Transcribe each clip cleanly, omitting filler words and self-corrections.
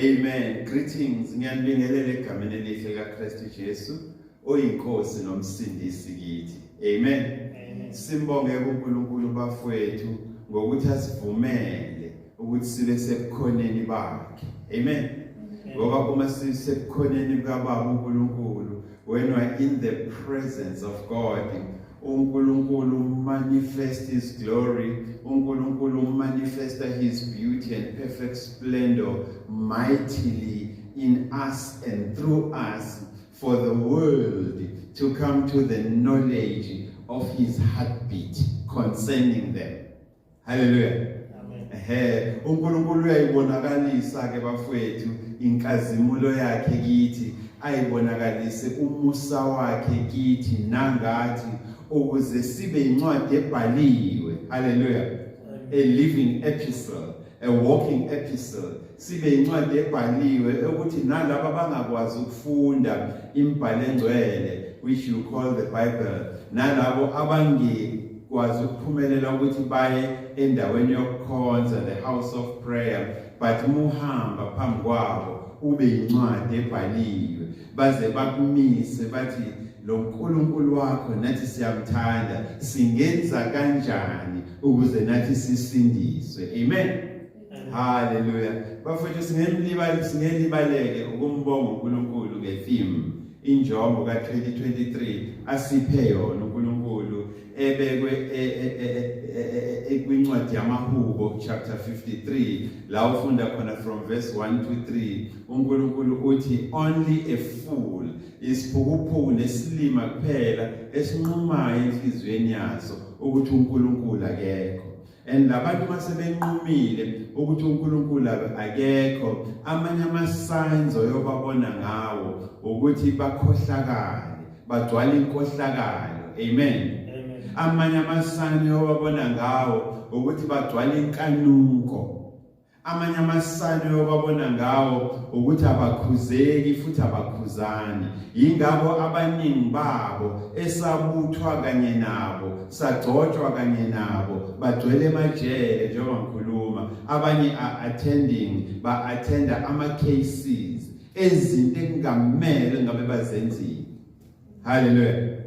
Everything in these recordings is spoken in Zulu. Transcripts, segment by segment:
Amen. Greetings. Ngiyanibingelela egameni elihle kaKristu Jesu oyiNkosi nomsindisi kithi. Amen. Amen. Simbonge kuNkulunkulu bafowethu ngokuthi asivumele ukuthi sibe sebukhoneni bakhe. Amen. Ngoba uma sisebukhoneni bukaBaba uNkulunkulu, when we are in the presence of God, uNkulunkulu manifest his glory, uNkulunkulu manifesta his beauty and perfect splendor mightily in us and through us for the world to come to the knowledge of his heartbeat concerning them. Hallelujah. Amen. Ehhe, uNkulunkulu uyayibonakalisa ke bafowethu inkazimulo yakhe kithi, ayibonakalise umusa wakhe kithi nangathi ukuze sibe incwadi ebhaliwe. Hallelujah. A living epistle, a walking epistle. Sibe incwadi ebhaliwe ukuthi nalabo abangakwazi ukufunda imibhalo engcwele, which you call the Bible, nalabo abangekwazi ukuphumelela ukuthi baye endaweni yokukhonza, the house of prayer, but muhamba phambi kwabo ube incwadi ebhaliwe, baze bakumise bathi lo nkulunkulu wakho nathi siyamthanda, singenza kanjani ukuze nathi sisindiswe? Amen. Hallelujah. Bafowethu, singemlibali, singelibaleke ukumbonga uNkulunkulu ngetheme, injongo ka2023 asiphe yona uNkulunkulu, ebekwe kwincwadi yamaHubo chapter 53, la ufunda khona from verse 1 to 3. uNkulunkulu uthi only a fool, isiphukuphuku nesilima kuphela esinqumayo enhliziyweni yaso ukuthi uNkulunkulu akekho. And labantu masebenqumile ukuthi uNkulunkulu akekho, amanye ama signs oyobabona ngawo ukuthi bakhohlakale, bagcwala inkohlakalo. Amen. Amen. Amanye ama signs oyobabona ngawo ukuthi bagcwala inkanuko. Amanye ama-signs oyobabona ngawo ukuthi abakhuzeki futhi abakhuzani. Yingakho abaningi babo esabuthwa kanye nabo, sagcotshwa kanye nabo, bagcwele emajele njengoba ngikhuluma. Abanye are attending, ba-attenda ama-cases ezinto ekungamele ngabe bazenzile. Hallelujah.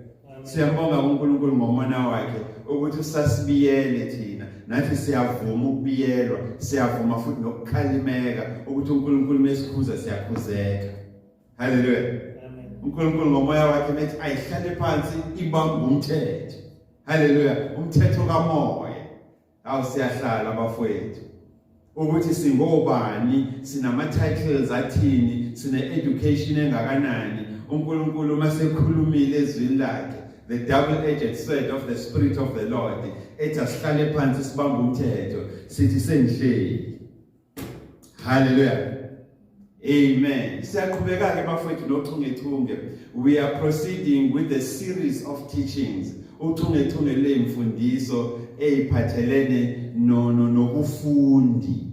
Siyambonga uNkulunkulu ngomona wakhe ukuthi usasibiyele thina, nathi siyavuma ukubiyelwa, siyavuma futhi nokukhalimeka ukuthi uNkulunkulu mesikhuza siyakhuzeka. Hallelujah. Amen. uNkulunkulu ngomoya wakhe methi ayihlale phansi, ibamba umthetho. Hallelujah. Umthetho kamoya. Awu, siyahlala bafowethu. Ukuthi singobani, sinama titles athini, sine education engakanani, uNkulunkulu masekhulumile ezwini lakhe, the double edged sword of the Spirit of the Lord, ethi asihlale phansi sibambe umthetho, sithi sengihleli. Hallelujah. Amen. Siyaqhubeka ke bafowethu nochungechunge. We are proceeding with the series of teachings. Uchungechunge lemfundiso eyiphathelene no nobufundi.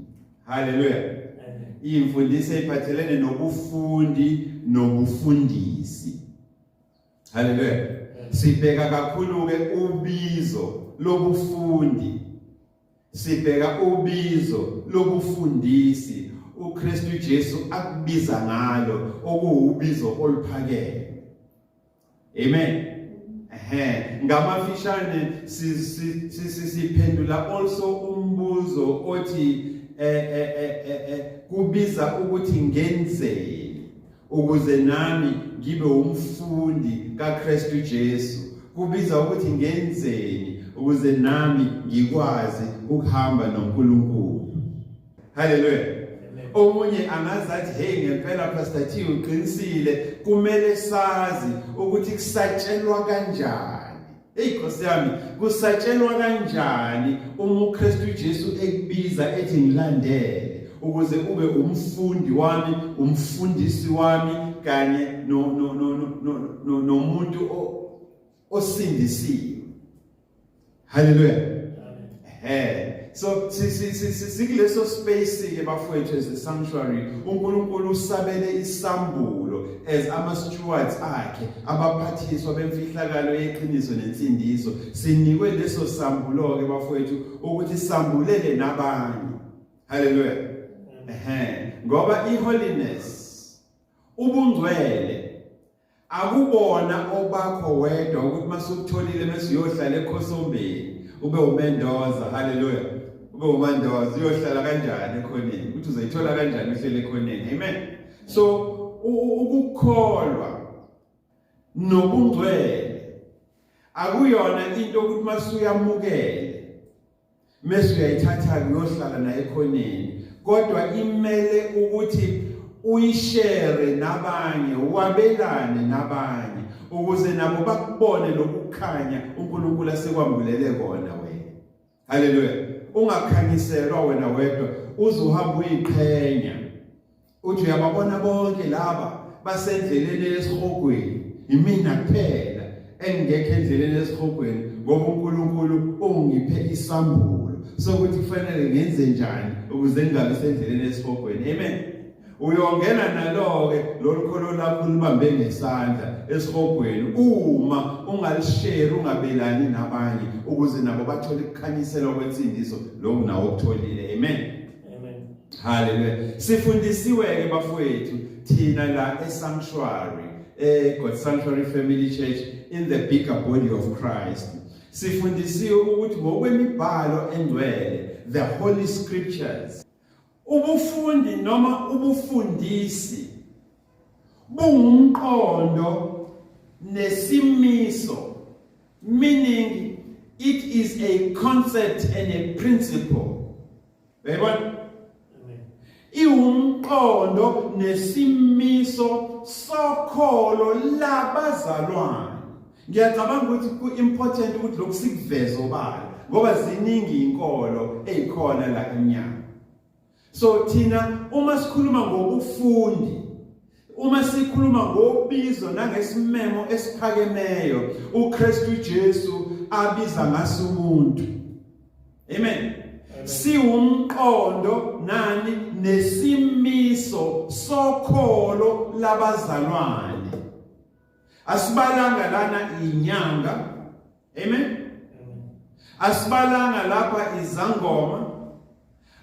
Hallelujah. Amen. Imfundiso eyiphathelene nobufundi nobufundisi. Hallelujah. Sibheka kakhulu ke ubizo lobufundi. Sibheka ubizo lobufundisi uKristu Jesu akubiza ngalo, okuwubizo oluphakeme. Amen. Ehhe, ngamafishane siphendula also umbuzo othi kubiza ukuthi ngenzeni ukuze nami ngibe umfundi kaKristu Jesu, kubiza ukuthi ngenzeni ukuze nami ngikwazi ukuhamba noNkulunkulu. Hallelujah. Omunye angazathi, "Hey, ngempela Pastor T uqinisile, kumele sazi ukuthi kusatshelwa kanjani." Hey Nkosi yami, kusatshelwa kanjani uma uKristu Jesu ekubiza ethi ngilandele ukuze ube umfundi wami, umfundisi wami kanye no no no no nomuntu osindisiwe? Hallelujah. Eh, so sikuleso space ke bafowethu as a sanctuary, uNkulunkulu usabele isambulo as ama stewards akhe, abaphathiswa bemfihlakalo yeqiniso nensindiso. Sinikwe leso sambulo ke bafowethu ukuthi sambulele nabanye. Hallelujah. Ehhe, ngoba iholiness, ubungcwele, akubona obakho wedwa ukuthi masukutholile mase uyohlala ekhosombeni ube uMendoza. Haleluya, ube uMandoza, uyohlala kanjani ekhoneni? Ukuthi uzoyithola kanjani uhlele ekhoneni? Amen. So ukukholwa nobungcwele akuyona into ukuthi masuyamukele mese uyayithatha uyohlala naye ekhoneni, kodwa imele ukuthi uyishare nabanye, wabelane nabanye, ukuze nabo bakubone lokukhanya uNkulunkulu asekwambulele kona wena. Haleluya. Ungakhanyiselwa wena wedwa, uze uhambe uyiqhenya uthi uyababona bonke laba basendleleni yesihogweni, imina kuphela engekho endleleni yesihogweni, ngoba uNkulunkulu ungiphe isambulo sokuthi kufanele ngenze njani ukuze ngingabi sendleleni yesihogweni. Amen. Uyongena nalo-ke lolu kholo lakho ulibambe ngesandla esihogweni uma ungalisheri, ungabelani nabanye, ukuze nabo bathole ukukhanyiselwa kwensindiso lokhu nawo okutholile. Amen. Haleluya. Sifundisiwe ke bafowethu thina la eSanctuary, eh God Sanctuary Family Church, in the bigger body of Christ. Sifundisiwe ukuthi ngokwemibhalo engcwele, the holy scriptures, ubufundi noma ubufundisi bungumqondo nesimiso, meaning it is a concept and a principle. Uyayibona? Iwumqondo nesimiso sokholo labazalwane. Ngiyacabanga ukuthi ku-important ukuthi lokhu sikuveze obala, ngoba ziningi inkolo ezikhona la emnyango. So thina uma sikhuluma ngobufundi, uma sikhuluma ngobizo nangesimemo esiphakemeyo uKristu Jesu abiza ngaso umuntu. Amen. Siwumqondo nani nesimiso sokholo labazalwane. Asibalanga lana inyanga. Amen. Asibalanga lapha izangoma.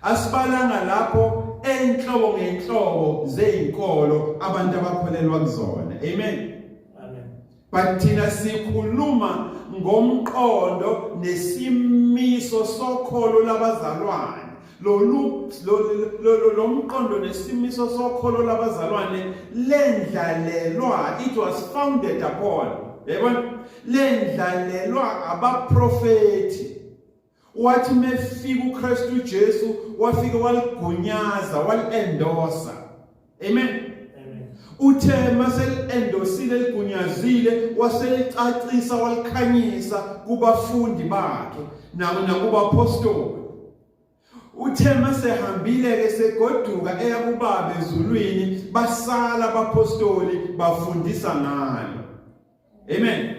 Asibalanga lapho enhlobo ngenhlobo zezinkolo abantu abakholelwa kuzona. Amen. Amen. But thina sikhuluma ngomqondo nesimiso sokholo labazalwane. Lolu lo mqondo nesimiso sokholo labazalwane lendlalelwa, it was founded upon, yabona, lendlalelwa abaprofeti. Wathi mefika uKristu Jesu, wafika waligunyaza, waliendorsa. Amen. Uthe maseli-endosile, ligunyazile, waselicacisa, walikhanyisa kubafundi bakhe nakubapostoli. Uthe masehambile-ke, segoduka eya kuBaba ezulwini, basala abapostoli bafundisa ngalo. Amen.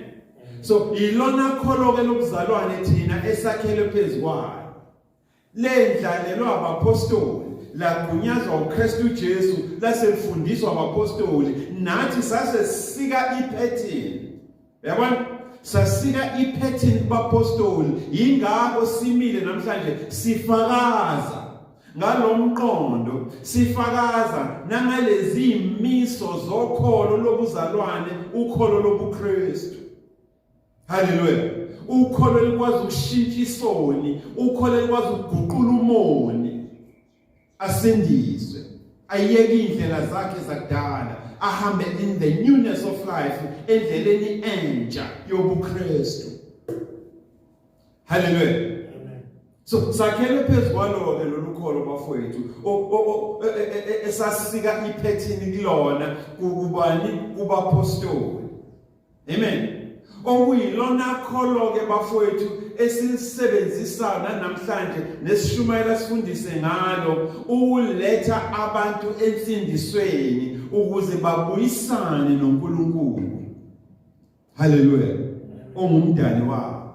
So ilona kholo-ke lobuzalwane thina esakhelwe phezu kwayo, lendlalelwa abapostoli, lagunyazwa uKristu Jesu, laselifundiswa abapostoli, nathi sase sika ipattern. Yabona, sasika ipattern kubapostoli, yingakho simile namhlanje sifakaza ngalomqondo, sifakaza nangalezi imiso zokholo lobuzalwane, ukholo lobuKristu. Haleluya. Ukholo likwazi ukushintsha isoni, ukholo likwazi ukuguqula umoni, asindiswe, ayeke indlela zakhe zakudala, ahambe in the newness of life, endleleni entsha yobuKristu. Haleluya. So sakhelwe phezu kwalo-ke lolu kholo bafowethu, esasika iphethini kulona kubani? Kubapostoli. Amen. Okuyilona kholo ke bafowethu esilisebenzisa namhlanje nesishumayela sifundise ngalo ukuletha abantu ensindisweni ukuze babuyisane noNkulunkulu. Haleluya. Ongumdali wabo.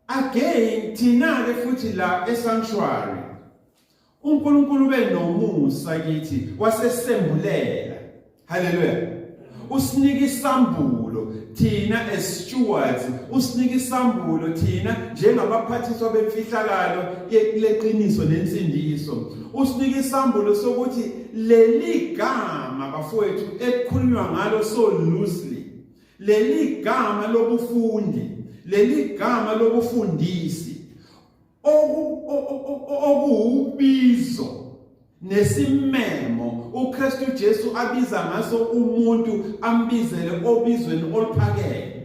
Again, thina ke futhi la esanctuary, uNkulunkulu benomusa kithi, wasesembulela. Haleluya. Usinika isambulo thina as stewards, usinika isambulo thina njengabaphathiswa bemfihlakalo leqiniso nensindiso. Usinika isambulo sokuthi leli gama, bafowethu, ekukhulunywa ngalo so loosely, leli gama lobufundi, leli gama lobufundisi, okuwubizo nesimemo uKristu Jesu abiza ngaso umuntu, ambizele obizweni oluphakeme.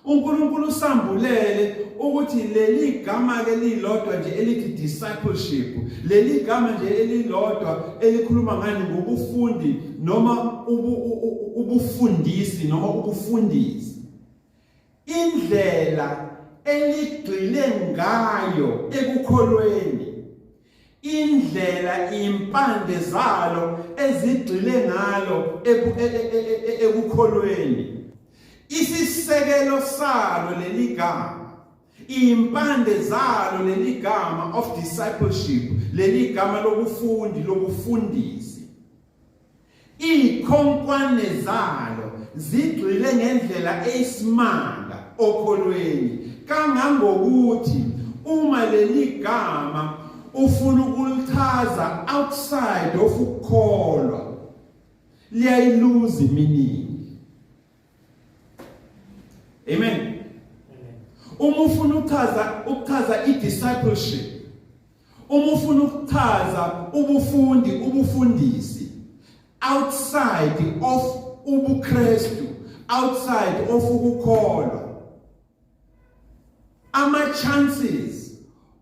uNkulunkulu usambulele ukuthi leli gama ke lilodwa nje elithi discipleship, leli gama nje elilodwa elikhuluma ngani, ngobufundi noma ubufundisi noma ubufundisi, indlela eligxile ngayo ekukholweni, indlela impande zalo ezigxile ngalo ekukholweni, isisekelo salo leli gama, impande zalo leli gama of discipleship, leli gama lobufundi, lobufundisi, Izikhonkwane zalo zigxile ngendlela eyisimanga okholweni, kangangokuthi uma leli gama ufuna ukulichaza outside of ukukholwa, liyayiluza meaning. Amen. Uma ufuna ukuchaza i-discipleship, uma ufuna ukuchaza ubufundi, ubufundisi outside of ubuKristu, outside of ukukholwa, ama chances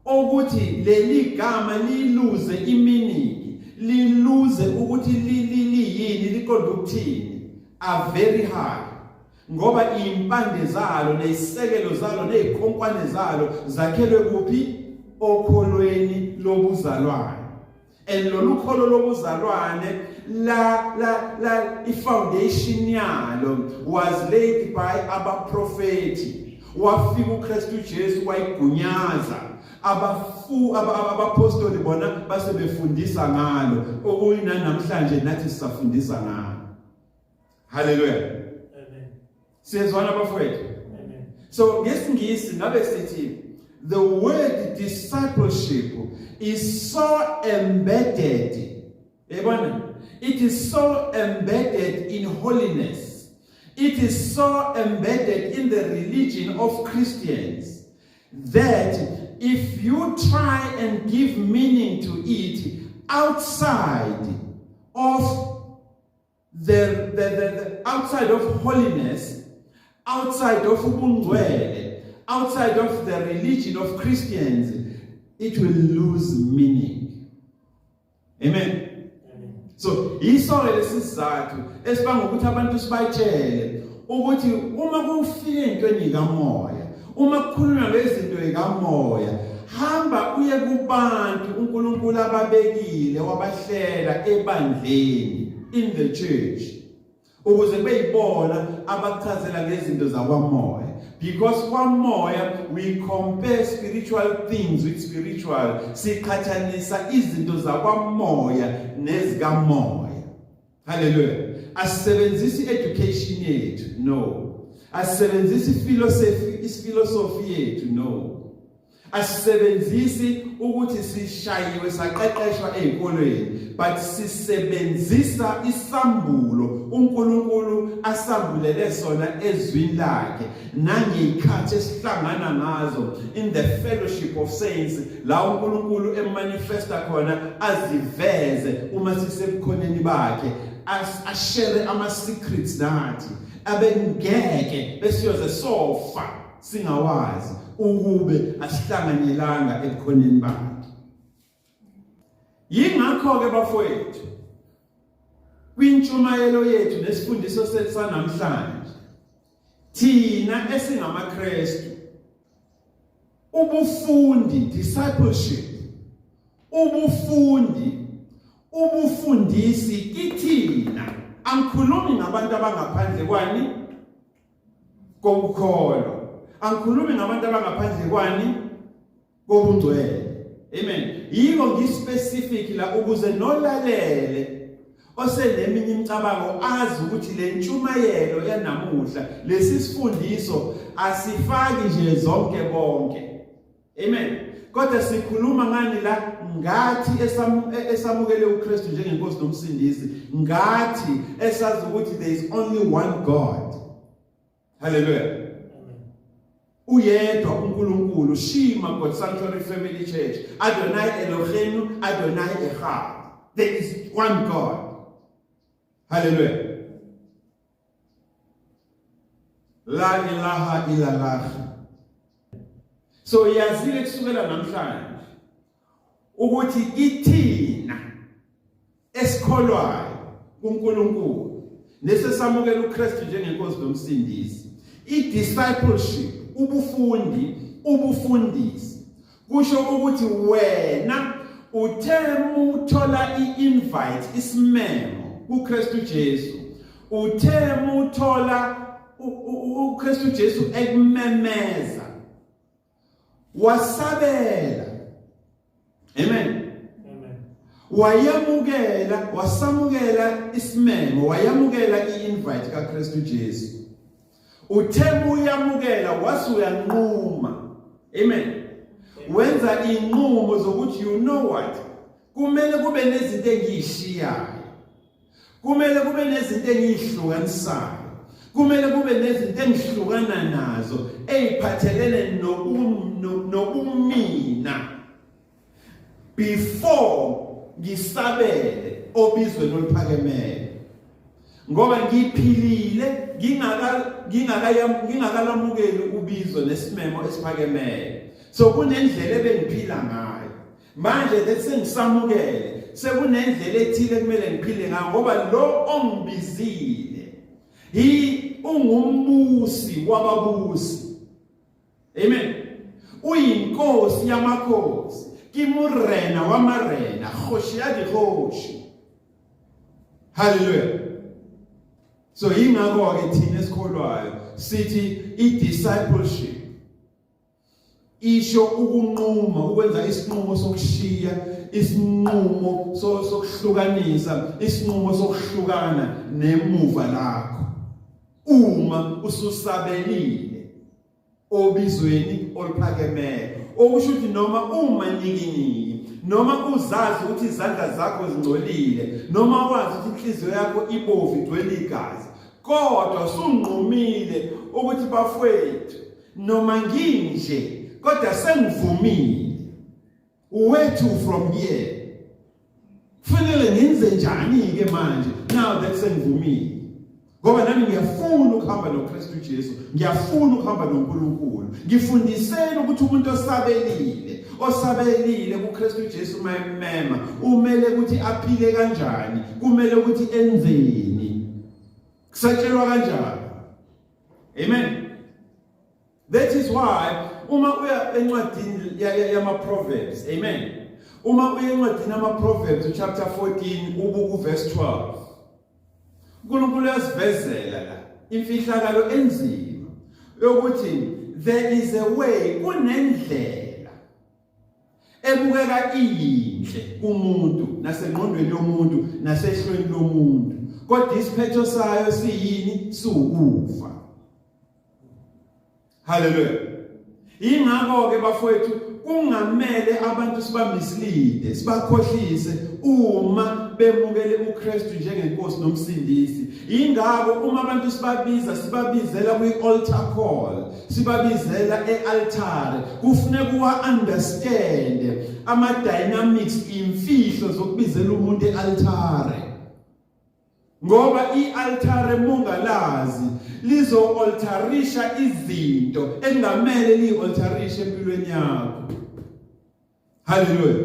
okuthi leli gama liluze imeaning, liluze ukuthi liyini, liqonde ukuthini, are very high, ngoba impande zalo nezisekelo zalo nezikhonkwane zalo zakhelwe kuphi? Okholweni lobuzalwane. And lolu kholo lobuzalwane la ifoundation yalo was laid by abaprofeti. Wafika uKristu Jesu wayigunyaza, abafu abapostoli bona base befundisa ngalo, okuyina namhlanje nathi sisafundisa ngalo. Haleluya, amen. Siyezwana, bafowethu? Amen. So ngesingisi ngabe sithi the word discipleship is so embedded, yabona, it is so embedded in holiness, it is so embedded in the religion of Christians that if you try and give meaning to it outside of the outside of holiness, outside of ubungcwele, outside of the religion of Christians, it will lose meaning. Amen. So yiso lesi sizathu esibanga ukuthi abantu sibatshele ukuthi uma kufika entweni kamoya, uma kukhulunywa ngezinto zikamoya, hamba uye kubantu uNkulunkulu ababekile, wabahlela ebandleni, in the church, ukuze kube yibona abachazela ngezinto zakwamoya, because kwamoya we compare spiritual things with spiritual. Siqhathanisa izinto zakwamoya nezikamoya. Haleluya. Asisebenzisi education yethu, no. Asisebenzisi philosophy, isiphilosophy yethu, no. Asisebenzisi ukuthi sishayiwe saqeqeshwa ezikolweni, but sisebenzisa isambulo uNkulunkulu asambulele sona ezwini lakhe nangezikhathi esihlangana ngazo in the fellowship of saints, la uNkulunkulu emanifesta khona, aziveze uma sisebukhoneni bakhe, ashare ama secrets nathi abengeke besiyoze sofa singawazi ukube asihlanganyelanga ebukhoneni bakhe. Yingakho ke, bafowethu, kwintshumayelo yethu nesifundiso sethu sanamhlanje, thina esingamaKristu, ubufundi, discipleship, ubufundi, ubufundisi kithina, angikhulumi ngabantu abangaphandle kwani kokukholwa, angikhulumi ngabantu abangaphandle kwani kobungcwele. Amen. Yiko ngispecific la ukuze nolalele. Oseneminye imicabango azi ukuthi le ntshumayelo yanamuhla lesi sifundiso asifaki nje zonke bonke. Amen. Kodwa sikhuluma ngani la ngathi esamukele uKristu njengenkosi nomsindisi, ngathi esazi ukuthi there is only one God. Hallelujah. Uyedwa uNkulunkulu, Shima God Sanctuary Family Church, Adonai Elohim, Adonai Echad. There is one God. Hallelujah. La ilaha illallah. So yazile kusukela namhlanje ukuthi ithina esikholwayo kuNkulunkulu nesesamukela uKristu njengenkosi nomsindisi i-discipleship ubufundi ubufundisi kusho ukuthi wena uthe muthola i-invite isimemo kuKristu Jesu uthe muthola uKristu Jesu ekumemeza wasabela amen amen wayamukela wasamukela isimemo wayamukela i-invite kaKristu Jesu uthe uyamukela wase uyanquma amen wenza inqumo zokuthi you know what kumele kube nezinto engiyishiyayo Kumele kube nezinto engiyihlukanisayo. Kumele kube nezinto engihlukana nazo eziphathelene nobumina before ngisabele obizweni oluphakemeyo. Ngoba ngiphilile ngingaka ngingakalamukeli ubizo nesimemo esiphakemeyo. So kunendlela ebengiphila ngayo. Manje that sengisamukele sekunendlela ethile kumele ngiphile ngayo ngoba lo ongibizile he ungumbusi wababusi. Amen. Uyinkosi yamakhosi, kimurena wamarena, khoshi ya dikhoshi. Hallelujah. So yingakho ke thina esikholwayo sithi i-discipleship isho ukunquma ukwenza isinqumo sokushiya isinqumo sokuhlukanisa isinqumo sokuhlukana nemuva lakho uma ususabelile obizweni oluphakemeyo okusho ukuthi noma uma nyikiniki noma uzazi ukuthi izandla zakho zingcolile noma wazi ukuthi inhliziyo yakho ibovu igcwele igazi kodwa usunqumile ukuthi bafowethu noma nginje kodwa sengivumile where to from here kufanele ngenze njani ke manje now that sengivumile ngoba nami ngiyafuna ukuhamba noKristu Jesu ngiyafuna ukuhamba noNkulunkulu ngifundiseni ukuthi umuntu osabelile osabelile kuKristu Jesu mayemema umele ukuthi aphile kanjani kumele ukuthi enzeni kusatshelwa kanjani amen That is why uma uya encwadini yama Proverbs, amen. Uma uya encwadini yama Proverbs chapter 14 ubuku verse 12. uNkulunkulu uyasivezela la imfihlakalo enzima yokuthi there is a way kunendlela ebukeka iyinhle kumuntu nasengqondweni yomuntu nasehlweni lomuntu kodwa isiphetho sayo siyini siwukufa Haleluya. Ingakho ke bafowethu kungamele abantu sibamislead, sibakhohlise uma bemukele uKristu njengenkosi nomsindisi. Ingakho uma abantu sibabiza sibabizela kwi-altar call, sibabizela e-altare, kufuneka uwa understand ama dynamics imfihlo zokubizela umuntu e-altare. Ngoba i-altare mungalazi lizo-altarisha izinto ekungamele liyi-altarishe empilweni yakho. Haleluya.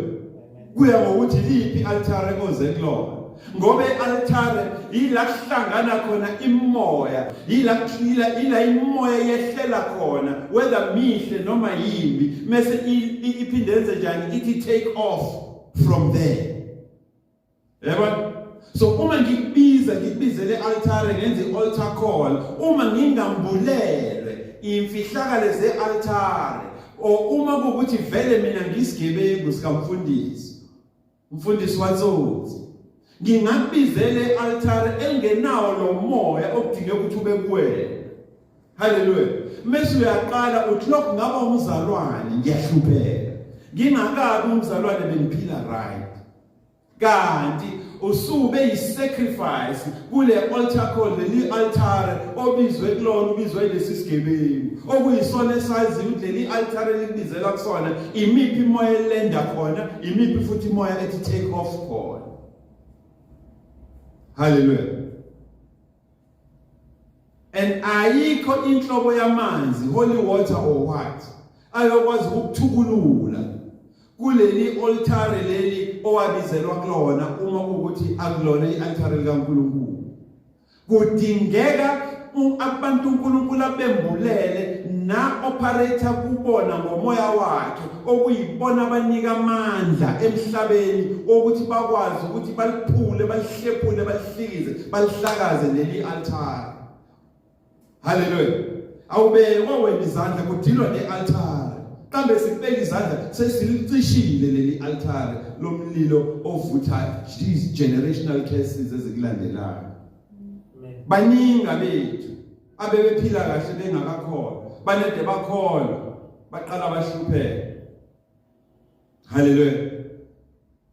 Kuya ngokuthi liphi i-altare oze kulona. Ngoba i-altare yila kuhlangana khona imoya, yila yila imoya yehlela khona whether mihle noma yimbi, mase iphinde yenze njani ithi take off from there. Yabona? So uma ngikubiza ngikubizele altare ngenze altar call uma ngingambulelwe imfihlakalo zealtare or uma kuwukuthi vele mina ngisigebengu sikamfundisi umfundisi watsotsi Ngingakubizela e-altare elingenawo lo moya okudingeka ukuthi ube kuwena. Haleluya. Mese uyaqala uthi lokhu ngaba umzalwane ngiyahlupheka. Ngingakabi umzalwane bengiphila right. Kanti usube yisacrifice kule altar call, leli altare obizwe kulona, ubizwe lesi sigebengu okuyisona esaziyo ukuthi leli altare likubizela kusona imiphi imoya elenda khona, imiphi futhi imoya ethi take off khona. Hallelujah. And ayikho inhlobo yamanzi, holy water or what, ayokwazi ukuthukulula kuleli altare leli owabizelwa kulona uma ukuthi akulona i-altare likaNkulunkulu. Kudingeka abantu uNkulunkulu abembulele na operator kubona ngomoya wakhe, okuyibona abanika amandla emhlabeni ukuthi bakwazi ukuthi baliphule, balihlephule, balihlikize, balihlakaze leli altare. Haleluya. Awubekwa wena izandla, kudilwa ne-altare. Kambe sikubeka izandla sesilicishile leli altare lomlilo ovutha these generational curses ezikulandelayo. Baningi abethu abebephila kahle bengakakholwa, banede bakholwa, baqala bahlupheka. Haleluya.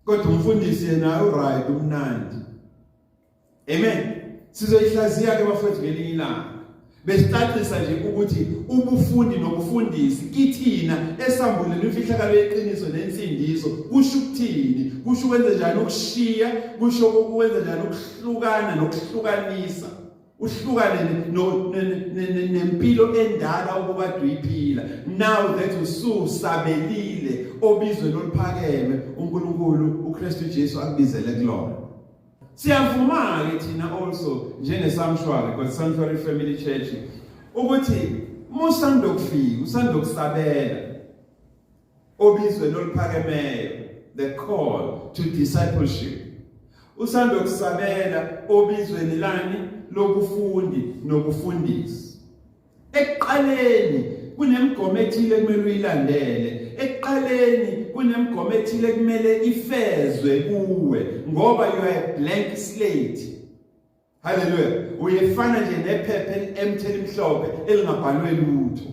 Kodwa umfundisi yena uright, umnandi. Amen. Sizoyihlaziya ke bafowethu ngelinye ilanga. Besicacisa nje ukuthi ubufundi nobufundisi kithina esambulelwe imfihlakalo yeqiniso nensindiso kusho ukuthini, kusho ukwenza njani ukushiya, kusho ukwenza njani ukuhlukana nokuhlukanisa. Uhlukane nempilo endala ukubade uyiphila. Now that ususabelile obizweni oluphakeme uNkulunkulu uKristu Jesu akubizele kulona. Siyavuma-ke thina also njenge-Sanctuary, because Sanctuary Family Church, ukuthi musandokufika, usandokusabela obizweni oluphakemeyo, the call to discipleship. Usandokusabela obizweni lani lobufundi nobufundisi. Ekuqaleni kunemigomo ethile ekumele uyilandele. Ekuqaleni kunemigomo ethile ekumele ifezwe kuwe ngoba you are a blank slate. Haleluya. Uyefana nje nephepha eli-empty elimhlophe elingabhalwe lutho.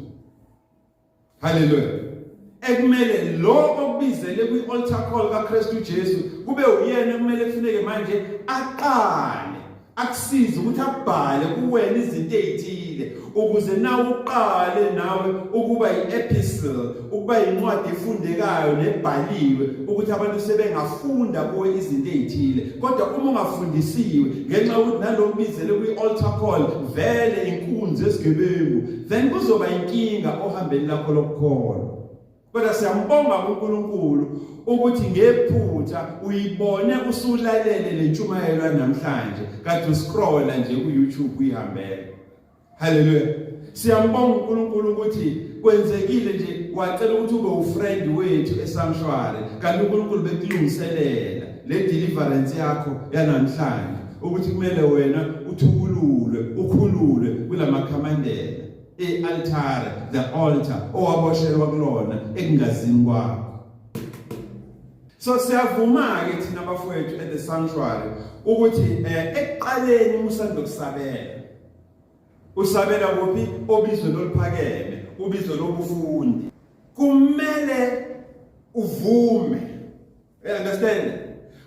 Haleluya. Ekumele lo okubizele kwi-altar call kaKristu Jesu kube uyena ekumele kufuneke manje aqale akusize ukuthi abhale kuwena izinto ezithile ukuze nawe uqale nawe ukuba i-epistle, ukuba incwadi efundekayo nebhaliwe ukuthi abantu sebengafunda kuwe izinto ezithile. Kodwa uma ungafundisiwe ngenxa yokuthi nalokubizele kwi-altar call vele inkunzi esigebengu, then kuzoba inkinga ohambeni lakho lokukholwa. Kodwa siyambonga uNkulunkulu ukuthi ngephutha uyibone usulalele le ntshumayelo namhlanje, kade uscrolla nje ku-YouTube uyihambele. Haleluya. Siyambonga uNkulunkulu ukuthi kwenzekile nje wacela ukuthi ube ufriend wethu eSanctuary, kanti uNkulunkulu bekulungiselela le deliverance yakho yanamhlanje ukuthi kumele wena uthukululwe, ukhululwe kulamakhamandela e-altare, the altar owaboshelwa kulona ekungazini kwakho. So siyavuma-ke thina bafowethu at the sanctuary ukuthi ekuqaleni usandokusabela, usabela kuphi? Obizweni oluphakeme, ubizo lobufundi. Kumele uvume, you understand?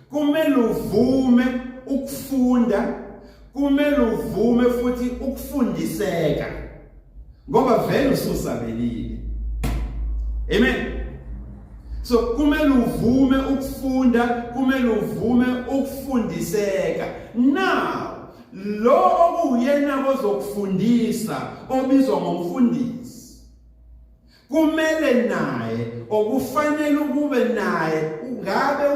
Kumele uvume ukufunda, kumele uvume futhi ukufundiseka ngoba vele ususabelile. Amen. So kumele uvume ukufunda, kumele uvume ukufundiseka. Now lo okuyena ozokufundisa obizwa ngomfundisi kumele naye okufanele ukube naye ungabe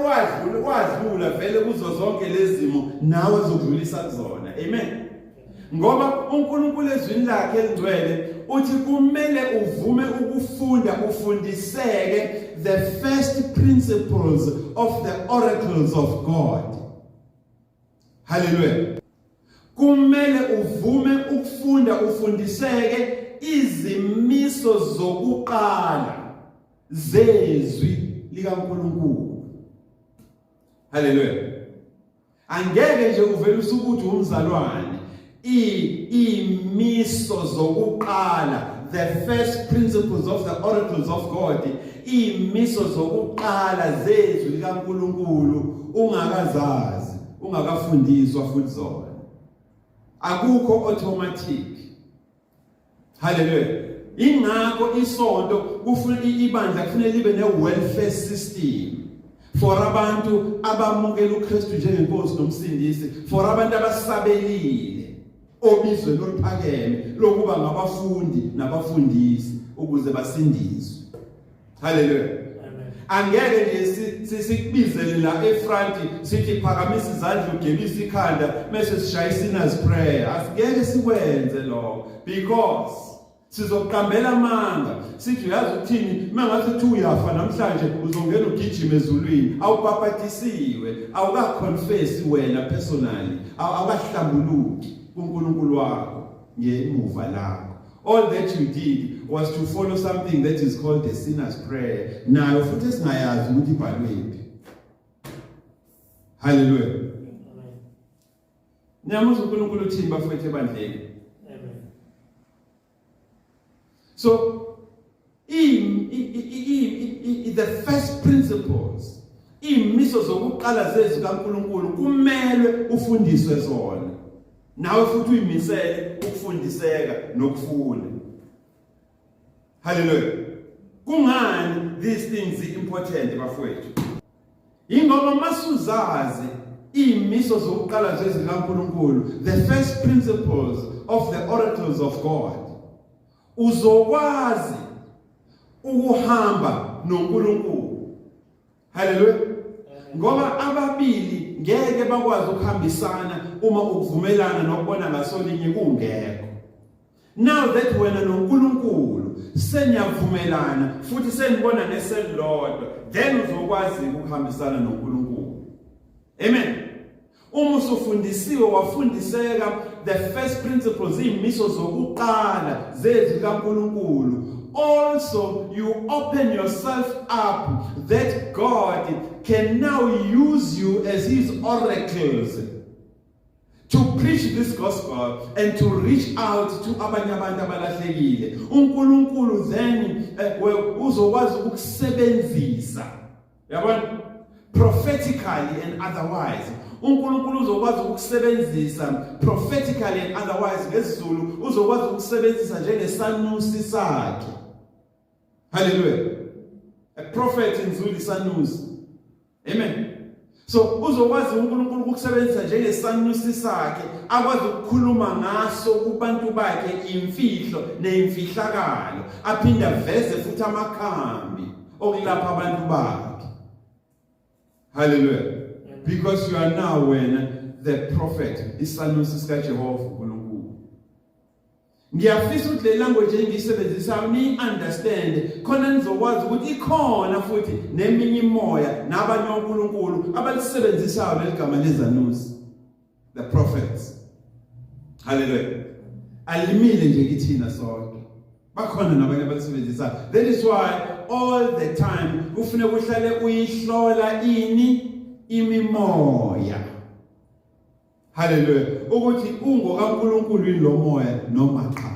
wadlula vele kuzo zonke lezimo nawe ozokudlulisa kuzona. Amen. Ngoba uNkulunkulu ezwini lakhe elingcwele uthi kumele uvume ukufunda, ufundiseke the first principles of the oracles of God. Hallelujah. Kumele uvume ukufunda, ufundiseke izimiso zokuqala zezwi likaNkulunkulu. Hallelujah. Angeke nje uvele usukuthi umzalwane. Imiso zokuqala, the first principles of the oracles of God, imiso zokuqala zezwi likaNkuluNkulu ungakazazi, ungakafundiswa futhi zona. Akukho automatic. Hallelujah. Ingakho isonto kufuna, ibandla kufanele libe ne welfare system for abantu abamukela uKristu njengenkosi nomsindisi, for abantu abasabelile obizweni oluphakeme lokuba ngabafundi nabafundisi ukuze basindiswe. Hallelujah. Angeke nje sikubizele la efront sithi phakamisa izandla, ugebisa ikhanda, bese sishaya sinners prayer. Asingeke sikwenze lokho because sizoqambela amanga, sithi uyazi ukuthini, mangathi uthi uyafa namhlanje uzongena ugijima ezulwini. Awubhabhatisiwe, awukaconfess wena personally, awukahlambuluki kuNkulunkulu wakho ngemuva lakho. All that you did was to follow something that is called the sinner's prayer, nayo futhi esingayazi ukuthi ibhalwephi. Hallelujah. Niyamuzwa uNkulunkulu uthini, bafowethu, ebandleni? Amen. So i the first principles, imiso zokuqala zezwi kaNkuluNkulu, kumelwe ufundiswe zona, nawe futhi uyimisele ukufundiseka nokufunda. Hallelujah. Kungani these things important, bafowethu? Ingoba masuzazi imiso zokuqala zezwi kaNkuluNkulu, the first principles of the oracles of God, uzokwazi ukuhamba noNkulunkulu. Haleluya. Ngoba ababili ngeke bakwazi ukuhambisana uma ukuvumelana nokubona ngasolinye kungekho. Now that wena noNkulunkulu seniyavumelana futhi senibona ngeselilodwa, then uzokwazi ukuhambisana noNkulunkulu. Amen. Uma usufundisiwe, wafundiseka the first principles, imiso zokuqala zezwi kaNkuluNkulu, also you open yourself up that God can now use you as his oracles to preach this gospel and to reach out to abanye abantu abalahlekile. uNkulunkulu then uzokwazi ukusebenzisa, yabona, prophetically and otherwise. uNkulunkulu uzokwazi ukusebenzisa prophetically and otherwise. NgesiZulu, uzokwazi ukusebenzisa njengesanusi sakhe. Hallelujah. A prophet in Zulu, isanusi. Amen. So uzokwazi uNkulunkulu ukusebenzisa njengesanusi sakhe, akwazi ukukhuluma ngaso kubantu bakhe imfihlo neimfihlakalo, aphinde aveze futhi amakhambi okulapha abantu bakhe. Hallelujah. Because you are now wena the prophet, isanusi sika Jehova uNkulunkulu. Ngiyafisa ukuthi le language engiyisebenzisayo ni understand, khona nizokwazi ukuthi ikhona futhi neminye imoya nabanye onkulunkulu abalisebenzisayo leli gama lezanusi, the prophets. Hallelujah. Alimile nje kithina sonke, bakhona nabanye abalisebenzisayo. That is why all the time kufuneka uhlale uyihlola ini imimoya. Haleluya. Ukuthi ungokaNkulunkulu yini lo moya noma cha.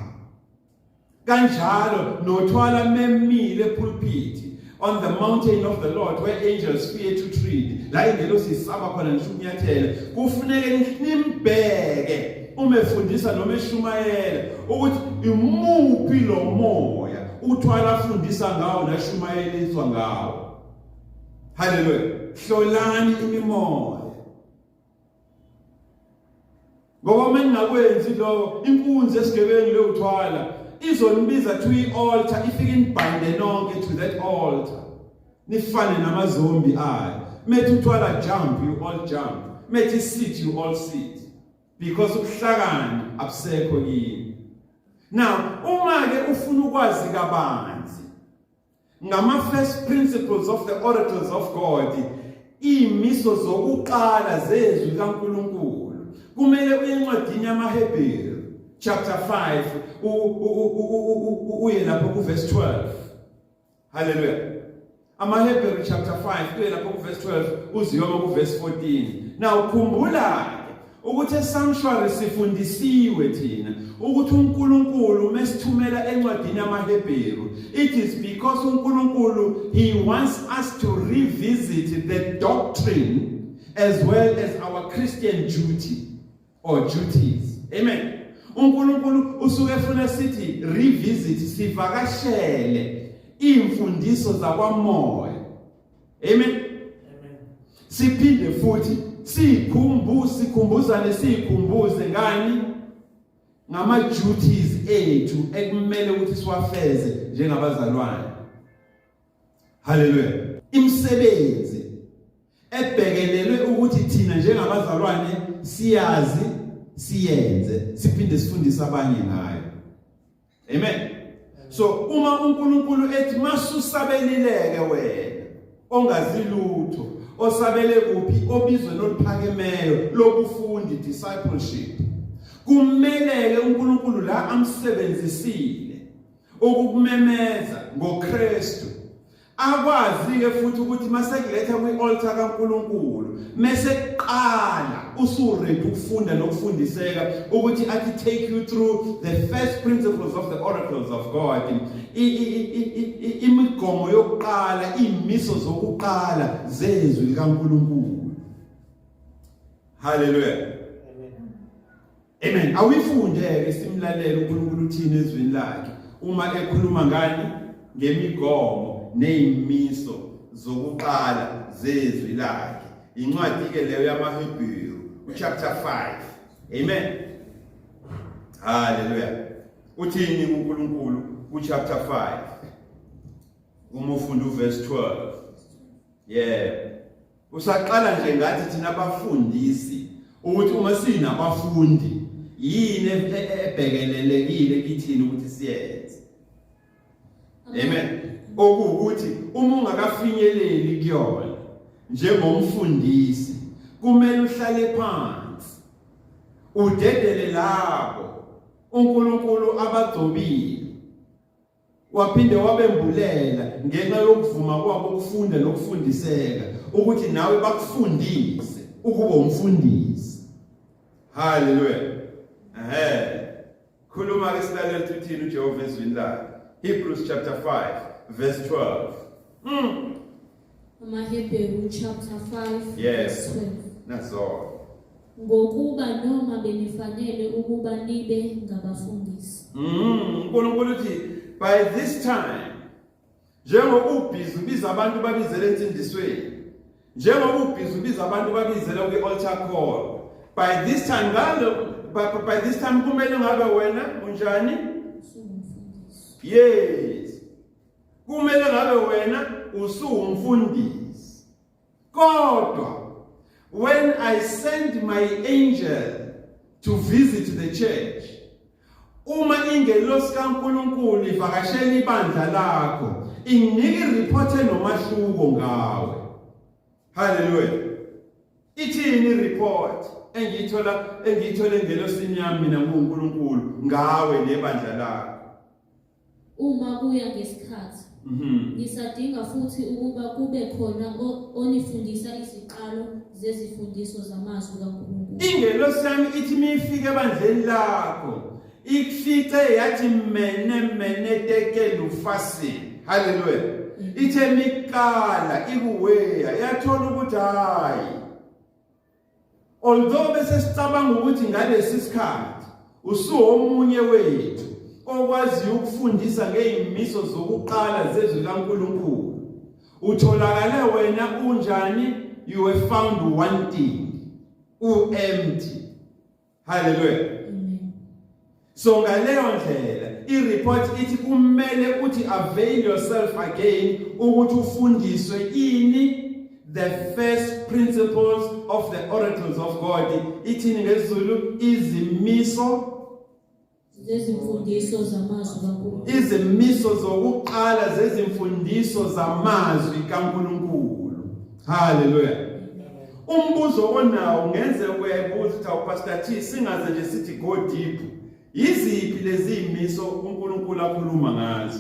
Kanjalo nothwala memile pulpit on the mountain of the Lord where angels fear to tread. La ingelosi isaba khona ngisho ukunyathela. Kufuneke nimbheke uma efundisa noma eshumayela ukuthi imuphi lo moya uthwala afundisa ngawo nashumayeliswa ngawo. Haleluya. Hlolani imimoya. Ngoba uma ningakwenzi lokho, inkunzi esigebengu leyothwala izonibiza to i-altar, ifike inibhande nonke to that altar, nifane namazombi ayo. Methi uthwala jump, you all jump. Methi sit, you all sit, because ubuhlakani abusekho kini. Now uma ke ufuna ukwazi kabanzi ngama first principles of the oracles of God, imiso zokuqala zezwi kaNkuluNkulu, kumele uye encwadini yamaHebheru chapter 5, uye lapho ku verse 12. Haleluya. AmaHebheru chapter 5 kuye lapho kuverse 12 uziyoma kuverse 14. Now khumbula ukuthi esanctuary sifundisiwe thina ukuthi uNkulunkulu mesithumela encwadini yamaHebheru, it is because uNkulunkulu, he wants us to revisit the doctrine as well as our Christian duty or duties. Amen. UNkulunkulu usuke efuna sithi revisit, sivakashele imfundiso zakwamoya. Amen. Amen. Siphinde futhi sikhumbuze, sikhumbuzane, sikhumbuze ngani? Ngama duties ethu ekumele ukuthi siwafeze njengabazalwane. Haleluya. Imisebenzi ebhekelelwe ukuthi thina njengabazalwane siyazi, siyenze, siphinde sifundise abanye ngayo. Amen. So uma uNkulunkulu ethi masusabelileke wena ongazi lutho, osabele kuphi? Obizweni oluphakemeyo lobufundi, discipleship, kumeleke uNkulunkulu la amsebenzisile ukukumemeza ngoKristu, akwazi-ke futhi ukuthi masekuletha kwi-altar kaNkulunkulu, mese kuqala usuready ukufunda nokufundiseka, ukuthi athi take you through the first principles of the oracles of God, imigomo yokuqala, imiso zokuqala zezwi likaNkulunkulu. Haleluya, amen. Awuyifunde-ke, simlalele uNkulunkulu uthini ezwini lakhe uma ekhuluma ngani? Ngemigomo neyimiso zokuqala zezwi lakhe. Incwadi ke leyo yamaHebheru, uchapter 5. Amen, haleluya. Uthini uNkulunkulu kuchapter 5 uma ufunda uverse 12? Yeah, usaqala nje ngathi thina abafundisi, ukuthi uma sinabafundi, yini ebhekelelekile kithini ukuthi siyenze? Amen. Okuwukuthi uma ungakafinyeleli kuyona njengomfundisi, kumele uhlale phansi, udedele labo uNkulunkulu abagcobile waphinde wabembulela ngenxa yokuvuma kwabo ukufunda nokufundiseka, ukuthi nawe bakufundise ukuba umfundisi. Haleluya. Ehe, khuluma ke, silalele uthini uJehova ezwini lakhe. Hebrews chapter 5 verse 12. AmaHebheru chapter 5 verse 12. Nazo. Ngokuba noma benifanele ukuba nibe ngabafundisi. uNkulunkulu uthi by this time, njengoba ubhizi ubiza abantu, babizele ensindisweni, njengoba ubhizi ubiza abantu, babizele kwi-altar call, by this time ngalo by this time kumele ngabe wena unjani? Usungumfundisi. Yes, kumele ngabe wena usuwumfundisi. Kodwa when I send my angel to visit the church, uma ingelosi kaNkuluNkulu ivakashela ibandla lakho, inginika ireport enomahluko ngawe. Haleluya. Ithini ireport engiyithola engelosini yami mina nguNkulunkulu ngawe nebandla lakho? Uma kuya ngesikhathi, nisadinga futhi ukuba kube khona onifundisa iziqalo zezifundiso zamazwi kaNkulunkulu. Ingelosi yami ithi mifike ebandleni lakho, ikufice yathi mene mene tekelu upharsin. Haleluya. Ithe miqala ikuweya, yathola ukuthi hayi, although bese sicabanga ukuthi ngalesi sikhathi usuwomunye wethu okwaziyo ukufundisa ngezimiso zokuqala zezwi kaNkulunkulu, utholakale wena unjani? You were found wanting, u-empty. Haleluya. Amen. So ngaleyo ndlela i-report ithi kumele uthi avail yourself again ukuthi ufundiswe ini? The first principles of the oracles of God. Ithini ngesiZulu? Izimiso zezimfundiso zamazwi kaNkulunkulu. Izimiso zokuqala zezimfundiso zamazwi kaNkulunkulu. Haleluya. Umbuzo onawo ngenze uyayibuza ukuthi, awu Pastor T, singaze nje sithi go deep, yiziphi lezi imiso uNkulunkulu akhuluma ngazo?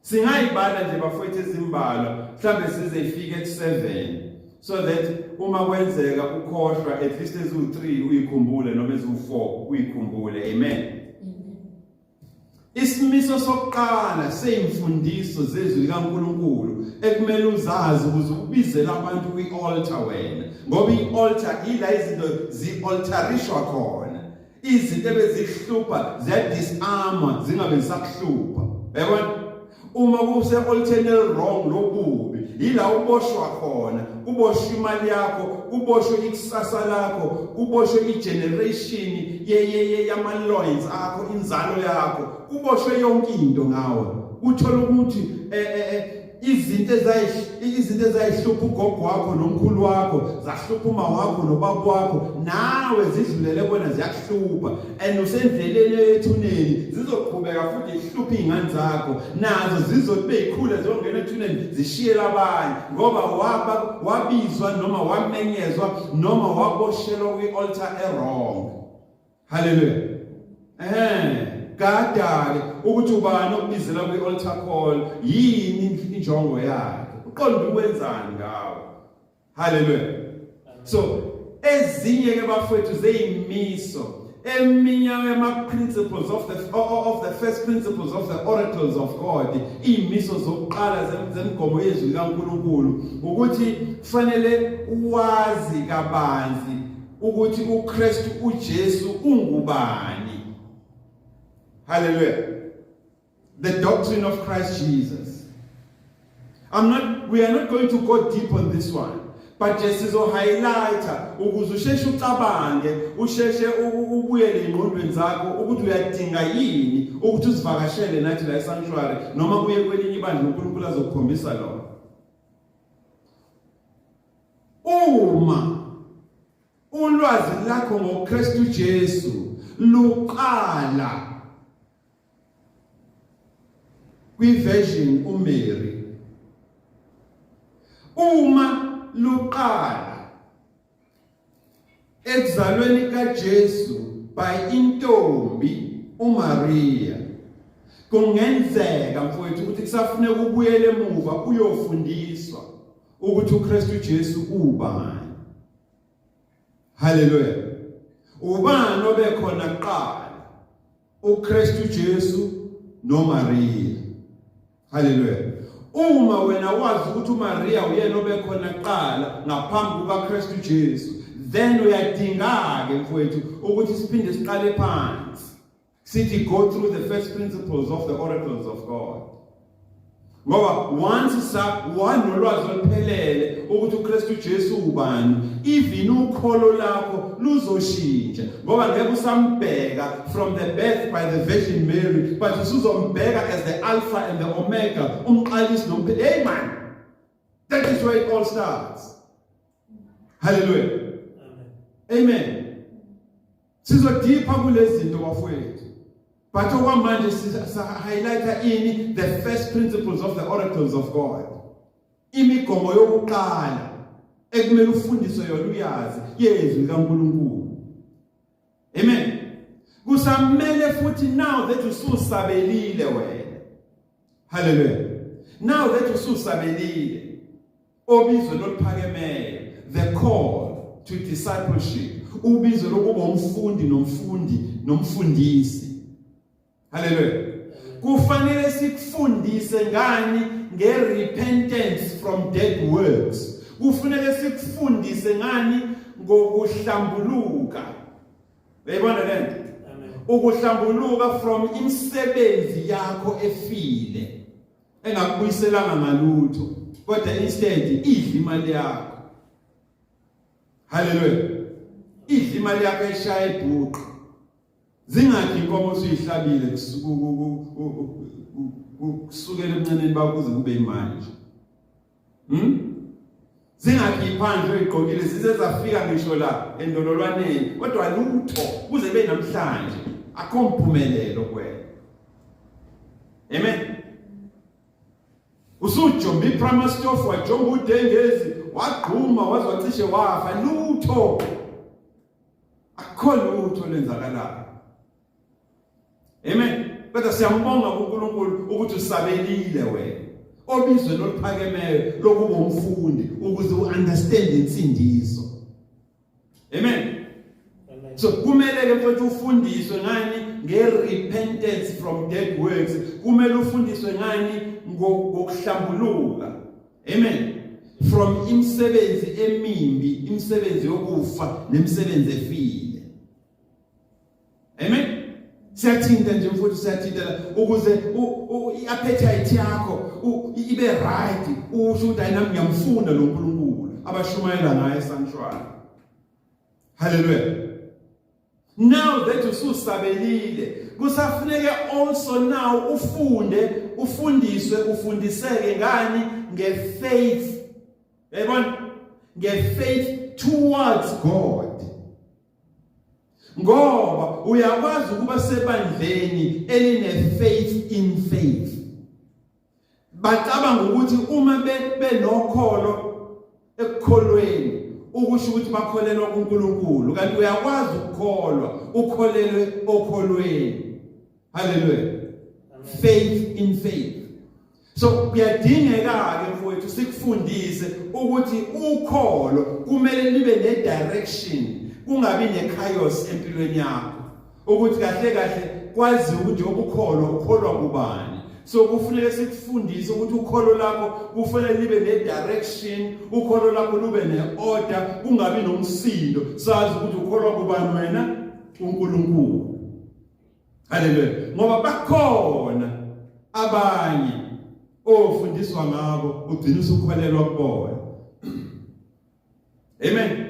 Singayibala nje bafowethu ezimbalwa, mhlambe size ifike ku7, so that uma kwenzeka ukhohlwa, at least eziwu3 uyikhumbule noma eziwu4 uyikhumbule. Amen. Isimiso sokuqala seyimfundiso zezwi likaNkuluNkulu ekumele uzazi ukuze ubizele abantu kwi-altar wena, ngoba i-altar ila izinto zi-altarishwa khona. Izinto ebezihlupha ziyadisarma, zingabe zisakuhlupha. Yabona, uma kuse altareni wrong lobubi, yila uboshwa khona, kuboshwe imali yakho, kuboshwe ikusasa lakho, kuboshwe igeneration ye yama loins akho, inzalo yakho, kuboshwe yonke into ngawe. Uthola ukuthi izinto ezayihlupha ugogo wakho nomkhulu wakho, zahlupha uma wakho nobaba wakho, nawe zidlulele kubona, ziyakuhlupha, and usendleleni ethuneni, zizoqhubeka futhi ihluphe izingane zakho, nazo zizothi beyikhula ziyongena ethuneni, zishiyele abanye, ngoba waba wabizwa noma wamenyezwa noma waboshelwa kwi-altar e-wrong. Haleluya. Gada ke ukuthi ubani okubizela kwi-altar call, yini injongo yakhe, uqonda ukwenzani ngawe. Haleluya. So ezinye ke bafowethu zeyimiso, eminye yama principles of the first principles of the oracles of God, imiso zokuqala zemigomo yezwi likaNkuluNkulu, ukuthi kufanele uwazi kabanzi ukuthi uKristu uJesu ungubani. Hallelujah. The doctrine of Christ Jesus. I'm not we are not going to go deep on this one, but nje sizo highlighta ukuze usheshe ucabange, usheshe ubuyele engqondweni zakho ukuthi uyadinga yini ukuthi uzivakashele nathi la esanctuary noma kuye kwelinye ibandla uNkulunkulu azokukhombisa lona. Uma ulwazi lakho ngoKristu Jesu luqala kwiversion uMary, uma luqala ekuzalweni kaJesu by intombi uMaria, kungenzeka mfowethu ukuthi kusafuneka ubuyele emuva uyofundiswa ukuthi uKristu Jesu ubani. Haleluya. Ubani obekhona kuqala, uKristu Jesu noMaria? Haleluya. Uma wena wazi ukuthi uMaria uyena obekhona kuqala ngaphambi kukaKristu Jesu, then uyadinga ke mfowethu ukuthi siphinde siqale phansi, sithi go through the first principles of the oracles of God, ngoba once sa wanolwazi oluphelele ukuthi uKristu Jesu ubani, even ukholo lakho luzoshintsha, ngoba ngeke usambheka from the birth by the Virgin Mary, but usuzombheka as the Alpha and the Omega, umqalisi nompheleli. Amen. That is where it all starts. Hallelujah. Amen. Sizodipha kulezi zinto bafowethu, but okwamanje sa highlighta ini? The first principles of the oracles of God, imigomo yokuqala ekumele ufundiswe yona, uyazi, yezwi likaNkuluNkulu. Amen. Kusamele futhi, now that ususabelile wena, hallelujah, now that ususabelile obizo loluphakemeyo, the call to discipleship, ubizo lokuba umfundi nomfundi nomfundisi, haleluya, kufanele sikufundise ngani? Nge-repentance from dead works. Kufanele sikufundise ngani? Ngokuhlambuluka. Uyayibona lento, ukuhlambuluka from imisebenzi yakho efile engakubuyiselanga ngalutho, kodwa instead idla imali yakho. Haleluya. Idla imali yakho eshaya ibhuqa. Zingakhi inkomo usuyihlabile kusukela ebuncaneni bakho kuze kube imanje? Zingakhi iphandle oyigqokile zize zafika ngisho la endololwaneni, kodwa lutho kuze kube namhlanje, akho mpumelelo kuwena? Amen. Usujomba iprimer stove, wajomba udengezi, wagquma waze wacishe wafa, lutho, akukho lutho lwenzakalayo. Amen. Kodwa siyambonga kuNkulunkulu ukuthi usabelile wena obizweni oluphakemeyo lokuba umfundi ukuze uunderstand insindiso. Amen. So kumele ke mfowethu ufundiswe ngani nge-repentance from dead works. Kumele ufundiswe ngani ngokuhlambuluka. Amen. From imisebenzi emimbi, imisebenzi yokufa nemisebenzi efile. Amen. Siyathinta nje mfowethu, siyathinta la ukuze i-appetite yakho ibe right, usho ukuthi ayinami ngiyamfuna lo Nkulunkulu abashumayela ngaye sanctuary. Hallelujah. Now that ususabelile, kusafuneke also now ufunde, ufundiswe, ufundiseke ngani? Ngefaith. Yayibona? Ngefaith towards God. Ngoba uyakwazi ukuba sebandleni eline faith in faith. Bacabanga ukuthi uma benokholo ekukholweni ukusho ukuthi bakholelwa kuNkulunkulu, kanti uyakwazi ukukholwa ukholelwe okholweni. Hallelujah. Faith in faith. So kuyadingeka ke mfowethu sikufundise ukuthi ukholo kumele libe ne direction, kungabi ne chaos empilweni yakho. Ukuthi kahle kahle kwazi ukuthi ukukholwa ukholwa kubani. So kufuneka sikufundise ukuthi ukholo lakho kufanele libe ne direction, ukholo lakho lube ne order, kungabi nomsindo. Sazi ukuthi ukholwa kubani wena? uNkulunkulu. Haleluya. Ngoba bakhona abanye ofundiswa ngabo ugcina usukholelwa kubona. Amen.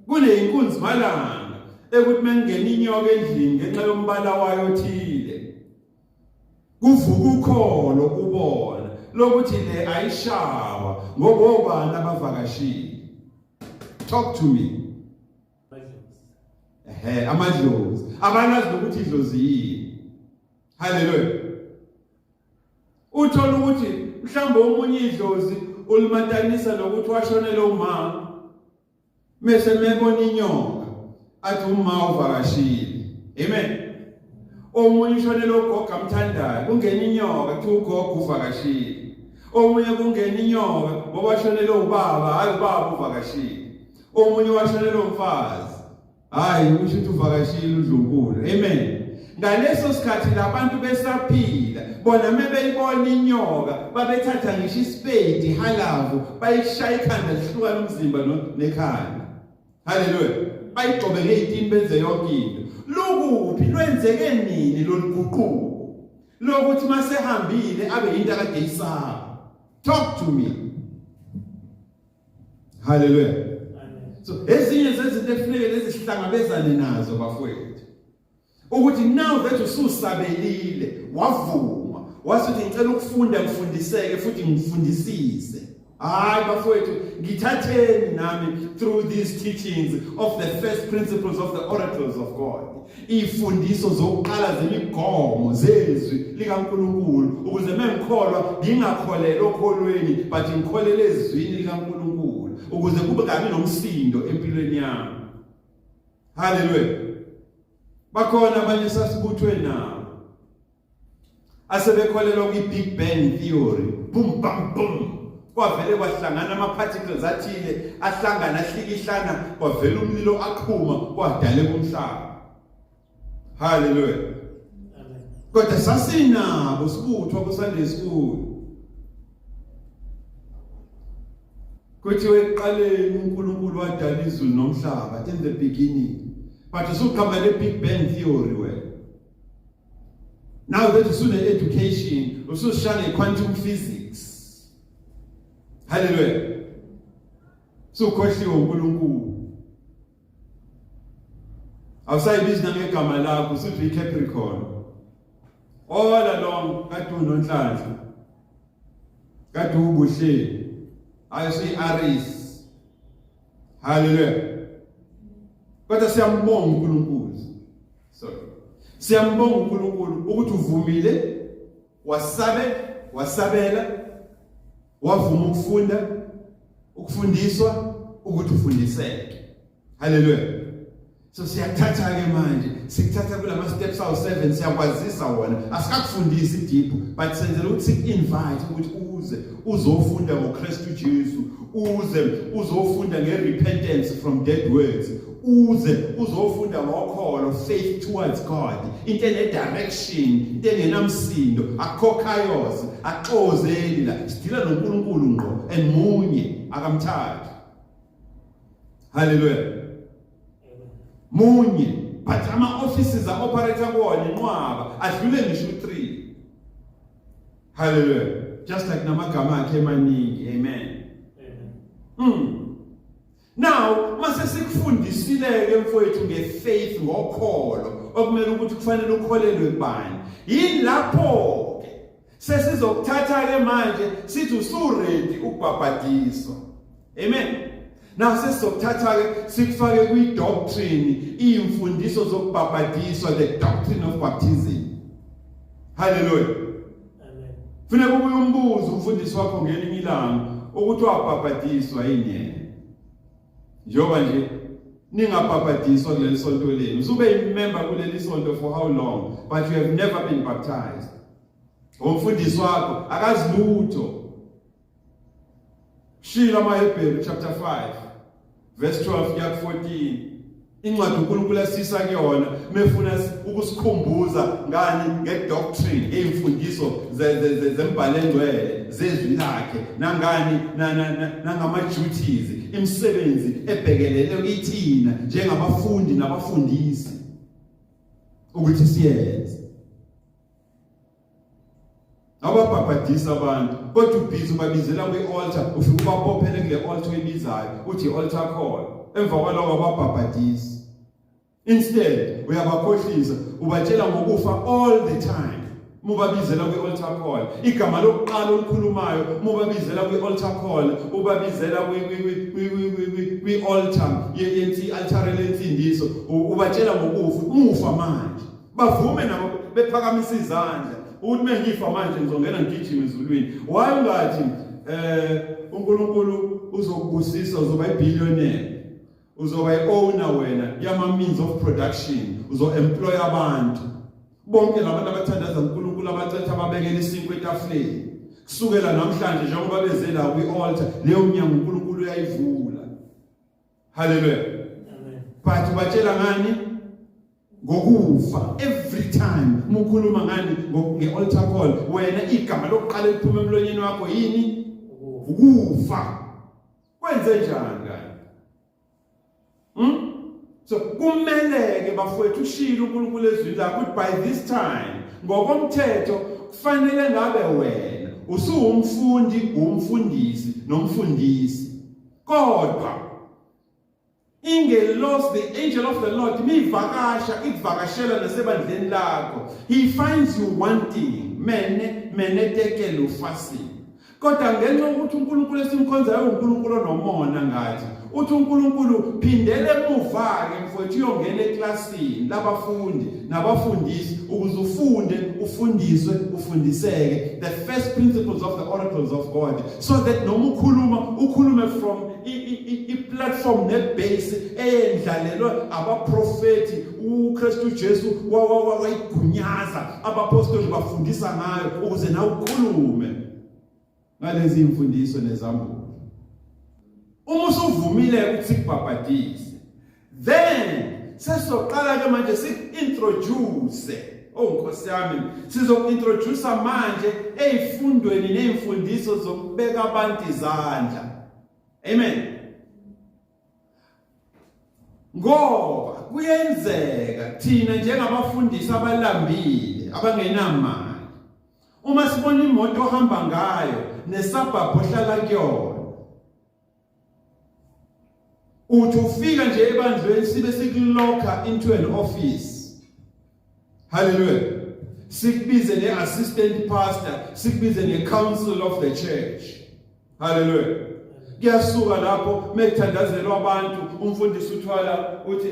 Kuneyinkunzi malanga ekuthi mengena inyoka endlini ngenxa yombala wayo othile kuvuka ukholo kubona lokuthi le ayishawa ngoba obani abavakashile. Talk to me. Ehe, amadlozi. Abalazi nokuthi idlozi yini. Haleluya. Uthola ukuthi mhlawumbe omunye idlozi ulimatanisa nokuthi washonela uma mese mebona inyoka athi uma uvakashile. Amen. Omunye ushonela ugogo amthandayo, kungena inyoka kuthi ugogo uvakashile. Omunye kungena inyoka ngoba washonela ubaba, hayi ubaba uvakashile. Omunye washonelwa umfazi, hayi usho ukuthi uvakashile uNdlunkulu. Amen. Ngaleso sikhathi labantu besaphila bona mebeyibona inyoka babethatha ngisho isipedi halavu bayishaya ikhanda lihlukana umzimba nekhanda. Haleluya. Bayigxobe ngeyitini benze yonke into. Lukuphi lwenzeke nini loluguquko lokuthi masehambile abe yinto akade isaba? Talk to me. Haleluya. So ezinye zezinto ekufuneke lezi sihlangabezane nazo bafowethu ukuthi now that ususabelile wavuma wasuthi ngicela ukufunda ngifundiseke futhi ngifundisise. Hayi bafowethu, ngithatheni nami through these teachings of the first principles of the oracles of God. Ifundiso zokuqala zemigomo zezwi likaNkulunkulu ukuze mengikholwa ngingakholelwa okholweni but ngikholele ezwini likaNkulunkulu ukuze kube kabi nomsindo empilweni yami. Haleluya. Bakhona abanye sasibuthwe nabo asebekholelwa kwi-Big Bang Theory, boom bam boom, kwavele kwahlangana ama-particles athile ahlangana ahlikihlana kwavela umlilo aqhuma kwadaleka umhlaba. Haleluya. Kodwa sasinabo sibuthwa ku-Sunday school. Kuthiwe ekuqaleni uNkulunkulu wadala izulu nomhlaba, in the beginning. But usuqhamuka ne-Big Bang Theory wena. Now that usune education, usushaya nge-quantum physics. Hallelujah. Sukhohliwe uNkulunkulu. Awusayibizi nangegama lakho, usuthi iCapricorn. All along kade unonhlanhla. Kade ubuhle. Hayi usuyi-Aries. Hallelujah. Kodwa siyambonga uNkulunkulu. Sorry. Siyambonga uNkulunkulu ukuthi uvumile wasabe wasabela wavuma ukufunda ukufundiswa ukuthi ufundiseke. Hallelujah. So siyathatha ke manje, sikuthatha kulama steps awu 7, siyakwazisa wona. Asikakufundisi deep, but senzela ukuthi siku-invite ukuthi uze uzofunda ngoKristu Jesu, uze uzofunda nge-repentance from dead words, uze uzofunda ngokholo, faith towards God, into ene-direction, into engenamsindo, akukho chaos, akuxozeli la, sidila noNkulunkulu ngqo and munye, akamthathu. Hallelujah. Munye, but ama offices a operate kuwona inqwaba adlule ngisho u3. Hallelujah. Just like namagama akhe emaningi. Amen. Amen. Now, mase sikufundisile ke mfowethu ngefaith, ngokholo, okumele ukuthi kufanele ukholelwe kubani. Yilapho ke sesizokuthatha ke manje sithi usuready ukubhabhadiswa. Amen. Now sesizokuthatha ke sikufake kwi doctrine, imfundiso zokubhabhadiswa, the doctrine of baptism. Hallelujah. Amen. Funeka ubuye umbuzo umfundisi wakho ngelinye ilanga ukuthi wabhabhadiswa yini yena. Njengoba nje ningabhabhadiswa kuleli sonto lenu. Usube imember kuleli sonto for how long, but you have never been baptized. Umfundisi wakho akazi lutho. Shila amaHebheru chapter 5 verse 12 kuya 14, incwadi uNkulunkulu asisa kuyona mefuna ukusikhumbuza ngani? Ngedoctrine, ngeyimfundiso zembhalo engcwele, zezwi lakhe, nangani? Nangama duties, imisebenzi ebhekelele kithina njengabafundi nabafundisi ukuthi siyenze. Ababhabhadisa abantu, kodwa ubhizi ubabizela kwi-altar, ufike ubabophele kule altar oyibizayo uthi i-altar call. Emva kwaloko ababhabhadisi, instead uyabakhohlisa, ubatshela ngokufa all the time. Mubabizela kwi-altar call, igama lokuqala olukhulumayo mubabizela kwi-altar call, ubabizela kwi-altar yensi, altar lensindiso, ubatshela ngokufa. Umufa manje, bavume nabo bephakamisa izandla ukuthi mengifa manje ngizongena ngigijima ezulwini. Why ungathi uNkulunkulu uzokubusisa, uzoba ibillionaire, uzoba i-owner wena yama means of production, uzo-employ abantu bonke labantu abathandaza uNkulunkulu, abacetha, ababekela isinkwa etafuleni kusukela namhlanje, njengoba beze la kwi-altar, leyo mnyango uNkulunkulu uyayivula. Haleluya. Amen. But ubatshela ngani? Ngokufa every time. Mukhuluma ngani? Nge-altar call, wena igama lokuqala eliphuma emlonyeni wakho yini? Ukufa. Kwenze njani kanye? So kumele ke bafowethu, ushilo uNkulunkulu ezwini lakhe ukuthi by this time ngokomthetho kufanele ngabe wena usuwumfundi, umfundisi nomfundisi, kodwa ingelosi, the angel of the Lord, mivakasha, ikuvakashela nasebandleni lakho, he finds you wanting, mene mene tekel upharsin. Kodwa ngenxa yokuthi uNkulunkulu esimkhonzayo uNkulunkulu onomona ngathi, uthi uNkulunkulu, phindele emuva ke mfowethu, uyongena eklasini labafundi nabafundisi ukuze ufunde, ufundiswe, ufundiseke the first principles of the oracles of God, so that noma ukhuluma, ukhulume from i-platform nebase eyendlalelwe abaprofeti, uKristu Jesu wayigunyaza, abapostoli bafundisa ngayo, ukuze nawe ukhulume ngalezi imfundiso nezambulo. Uma usuvumile ukuthi sikubhabhadise, then sesizoqala ke manje sik-introduce. Oh Nkosi yami, sizoku-introduce manje ey'fundweni ney'mfundiso zokubeka abantu izandla. Amen. Ngoba kuyenzeka thina njengabafundisi abalambile, abangenamali, uma sibona imoto ohamba ngayo nesuburb ohlala kuyona, uthi ufika nje ebandlweni sibe sikulocka into an office. Hallelujah. Sikubize ne-assistant pastor, sikubize ne-council of the church. Hallelujah. Kuyasuka lapho mekuthandazelwa abantu, umfundisi uthwala uthi,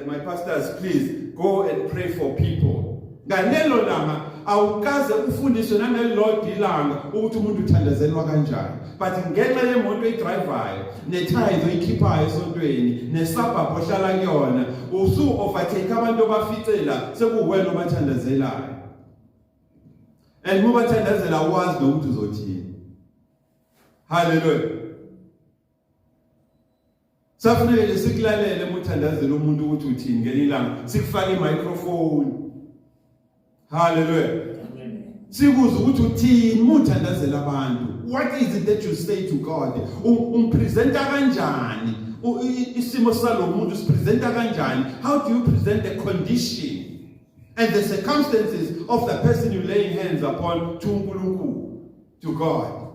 "My pastors, please go and pray for people." Ngalelo langa Awukaze ufundiswe nangelilodwa ilanga ukuthi umuntu uthandazelwa kanjani. But ngenxa yemoto oyidrayivayo, netithe oyikhiphayo esontweni, nesuburb ohlala kuyona, usu overtake abantu obaficela sekuwena obathandazelayo. And uma bathandazela awazi nokuthi uzothini. Hallelujah. Safuneke nje sikulalele uma uthandazela umuntu ukuthi uthini ngelinye ilanga sikufake i-microphone. Hallelujah. Sikuze ukuthi uthini uma uthandazela abantu. What is it that you say to God? Umpresenta kanjani? Isimo salomuntu sipresenta kanjani? How do you present the condition and the circumstances of the person you laying hands upon to uNkulunkulu, to God?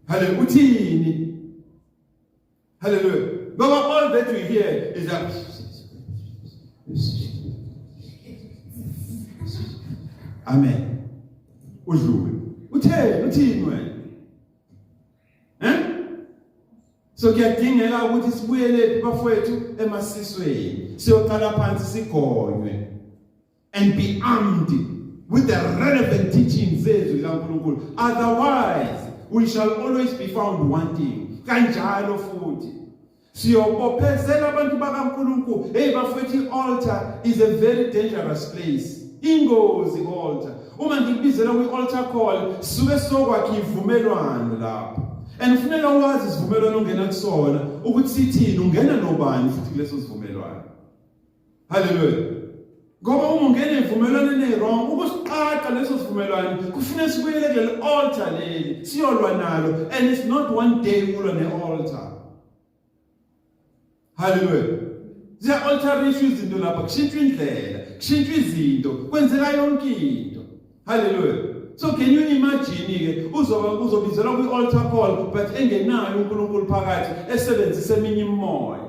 Hallelujah. Uthini? Hallelujah. Ngoba all that we hear is that Amen. Udlule. Utheni? Uthini wena? Eh? So kuyadingeka ukuthi sibuyele bafowethu emasisweni. Siyoqala phansi sigonywe. And be armed with the relevant teachings zezwi likaNkulunkulu. Otherwise, we shall always be found wanting. Kanjalo futhi siyobophezela abantu bakaNkulunkulu. Hey bafowethu, i-altar is a very dangerous place. Ingozi altar. Uma ngikubizela kwi-altar call, suke sokwakha ivumelwano lapho. And kufuneka wazi isivumelwano ongena kusona ukuthi sithini, ungena nobani futhi kuleso sivumelwano. Hallelujah. Ngoba uma ungena evumelwaneni ewrong, ukusiqaqa leso sivumelwano kufuneka sibuyele kuleli altar leli, siyolwa nalo and it's not one day ulwa ne-altar. Hallelujah. Ziya altarishwa izinto lapha, kushintshwa indlela, kushintshwa izinto, kwenzeka yonke into. Hallelujah. So can you imagine ke uzoba uzobizelwa kwi-altar call but engenayo uNkulunkulu phakathi esebenzisa eminye imimoya.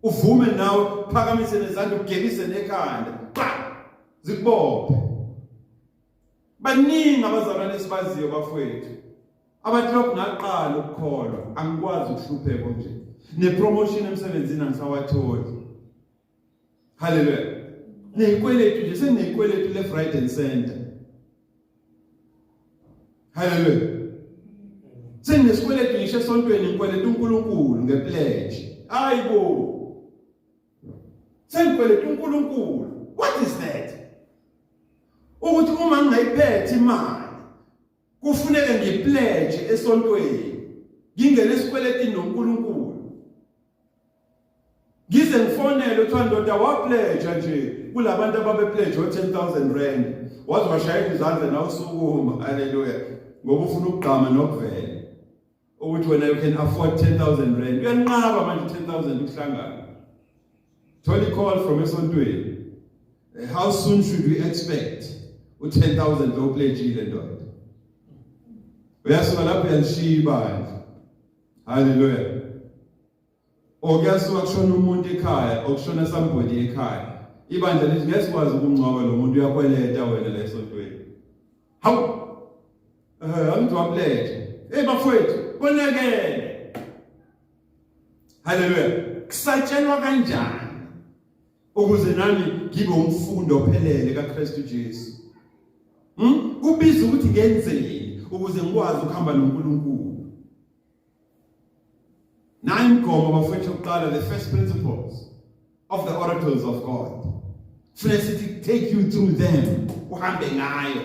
Uvume nawe phakamise nezandla ugebise nekhanda. Ba! Zikubophe. Baningi abazalwane esibaziyo bafowethu. Abathi lokhu ngaqala ukukholwa angikwazi ukuhlupheka nje. Nepromotion emsebenzini angisawatholi. Hallelujah. Nezikweletu nje senginezikweletu left right and center. Hallelujah. Senginesikweletu ngisho esontweni ngikweleta uNkulunkulu ngepledge. Hayibo. Sengikweleta uNkulunkulu. What is that? Ukuthi uma ngingayiphethe imali kufuneke ngipledge esontweni. Ngingene esikweletini noNkulunkulu. Ngize ngifonele kuthiwa ndoda wapledge nje kulabantu ababepledge o-10000 rand. Waze washayela izandla nawe usukuma. Hallelujah. Ngoba ufuna ukugqama nokuvela ukuthi wena you can afford 10000 rand. Uyanqaba manje 10000 ukuhlangana. Thola i-call from esontweni. How soon should we expect u-10000 lo pledgeile ndoda? Uyasuka lapho uyalishiya ibandla. Hallelujah. Okuyasuka kushona umuntu ekhaya, okushona somebody ekhaya. Ibandla lithi ngeke sikwazi ukungcwaba lo muntu uyakweleta wena la esontweni. Hawu. Angithi wapledge. Hey bafowethu, konakele. Hallelujah. Kusatshelwa kanjani ukuze nami ngibe umfundi ophelele kaKristu Jesu? Kubiza ukuthi ngenzeni ukuze ngikwazi ukuhamba noNkulunkulu. Nayi imigomo bafowethu yokuqala, the first principles of the oracles of God. Kufanele sithi take you through them, uhambe ngayo.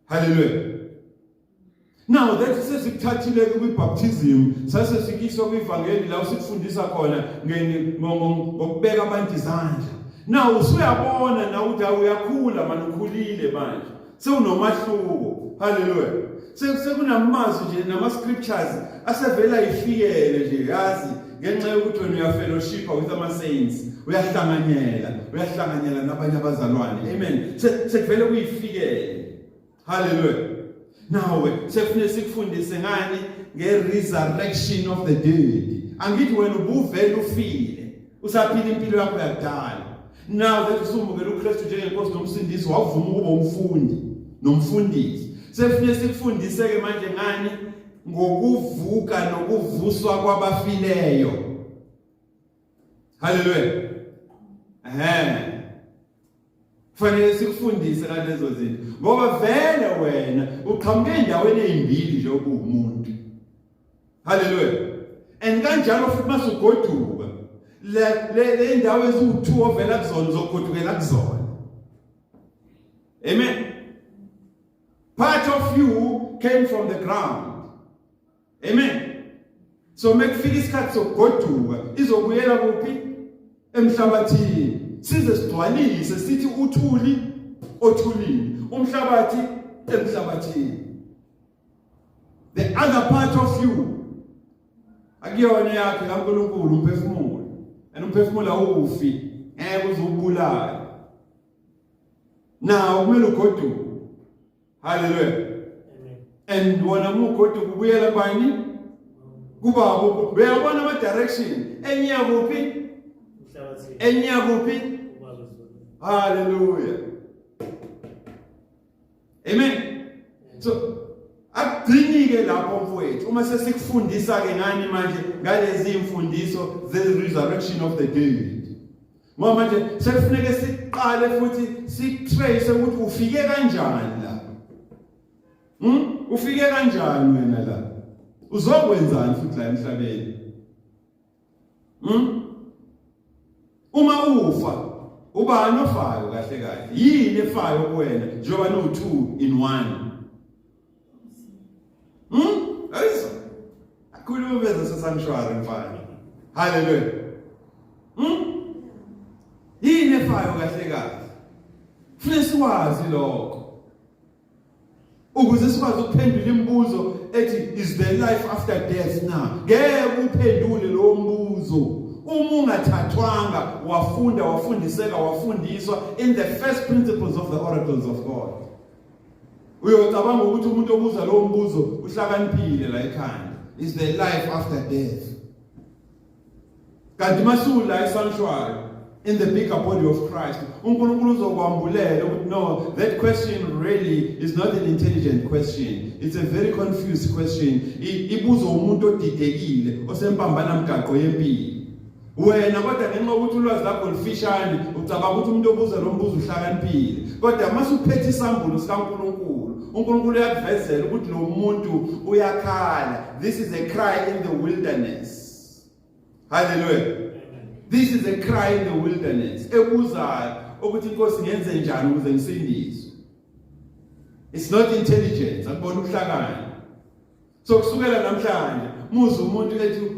Hallelujah. Now that sesikuthathile kwi-baptism, sase sikiswa kwivangeli la usikufundisa khona ngokubeka abantu izandla. Now usuyabona na ukuthi uyakhula manje, ukhulile manje. Sewunomahluko. Hallelujah. Sekunamazwi nje nama scriptures asevela ifikele nje yazi ngenxa yokuthi wena uyafellowshipa with ama saints, uyahlanganyela, uyahlanganyela nabanye abazalwane. Amen. Sekuvele kuyifikele. Hallelujah. Nawe sekufanele sikufundise ngani? Nge-resurrection of the dead. Angithi wena ubuvele ufile, usaphila impilo yakho yakudala. Now that usumukela uKristu njengenkosi nomsindisi, wavuma ukuba umfundi nomfundisi. Sekufanele sikufundise ke manje ngani? Ngokuvuka nokuvuswa kwabafileyo. Hallelujah. Fanele sikufundise ngalezo zinto ngoba vele wena uqhamuke endaweni ezimbili nje okuwumuntu. Haleluya. And kanjalo futhi masugoduka le ndawo eziwu2 ovela kuzona uzogodukela kuzona. Amen. Part of you came from the ground. Amen. So mekufika isikhathi sokugoduka izobuyela kuphi? Emhlabathini. Size sigcwalise sithi uthuli othulini, umhlabathi emhlabathini. The other part of you akuyona yakhe kaNkulunkulu, umphefumulo. And umphefumulo awufi, ngeke uze ubulale. Now kumele ugoduke. Hallelujah. And wona mugoduka ubuyela kubani? Kubaba. Uyabona ama direction. Enye kuphi? Enye kuphi? Hallelujah. Amen. So akugcini ke lapho mfowethu, uma sesikufundisa ke ngani manje ngalezi imfundiso the resurrection of the dead. Ngoba manje sekufuneke siqale futhi sitrace ukuthi ufike kanjani la. Ufike kanjani wena la? Uzokwenzani futhi la emhlabeni? Uma ufa ubani ofayo kahle kahle? Yini efayo kuwena njengoba no 2 in 1? Ayizo. Akhuluma bese sanctuary mfana. Hallelujah. Yini efayo kahle kahle? Kufanele sikwazi lokho. Ukuze sikwazi ukuphendula imibuzo ethi is there life after death na? Ngeke uphendule lo mbuzo uma ungathathwanga wafunda, wafundiseka, wafundiswa in the first principles of the oracles of God. Uyocabanga ukuthi umuntu obuza lo mbuzo uhlakaniphile la ekhanda. Is there life after death? Kanti masula esanctuary in the bigger body of Christ, uNkulunkulu uzokwambulela ukuthi no, that question really is not an intelligent question. It's a very confused question. Ibuzwa umuntu odidekile osempambana mgaqo yempilo. Wena kodwa ngenxa yokuthi ulwazi lakho lufishane ucabanga ukuthi umuntu obuza lo mbuzo uhlakaniphile, kodwa mase uphethe isambulo sikaNkulunkulu, uNkulunkulu uyakuvezela ukuthi lo muntu uyakhala. This is a cry in the wilderness. Hallelujah. This is a cry in the wilderness ebuzayo ukuthi inkosi ngenze njani ukuze ngisindiswe. It's not intelligence, akubona ubuhlakani. So kusukela namhlanje muze umuntu ethi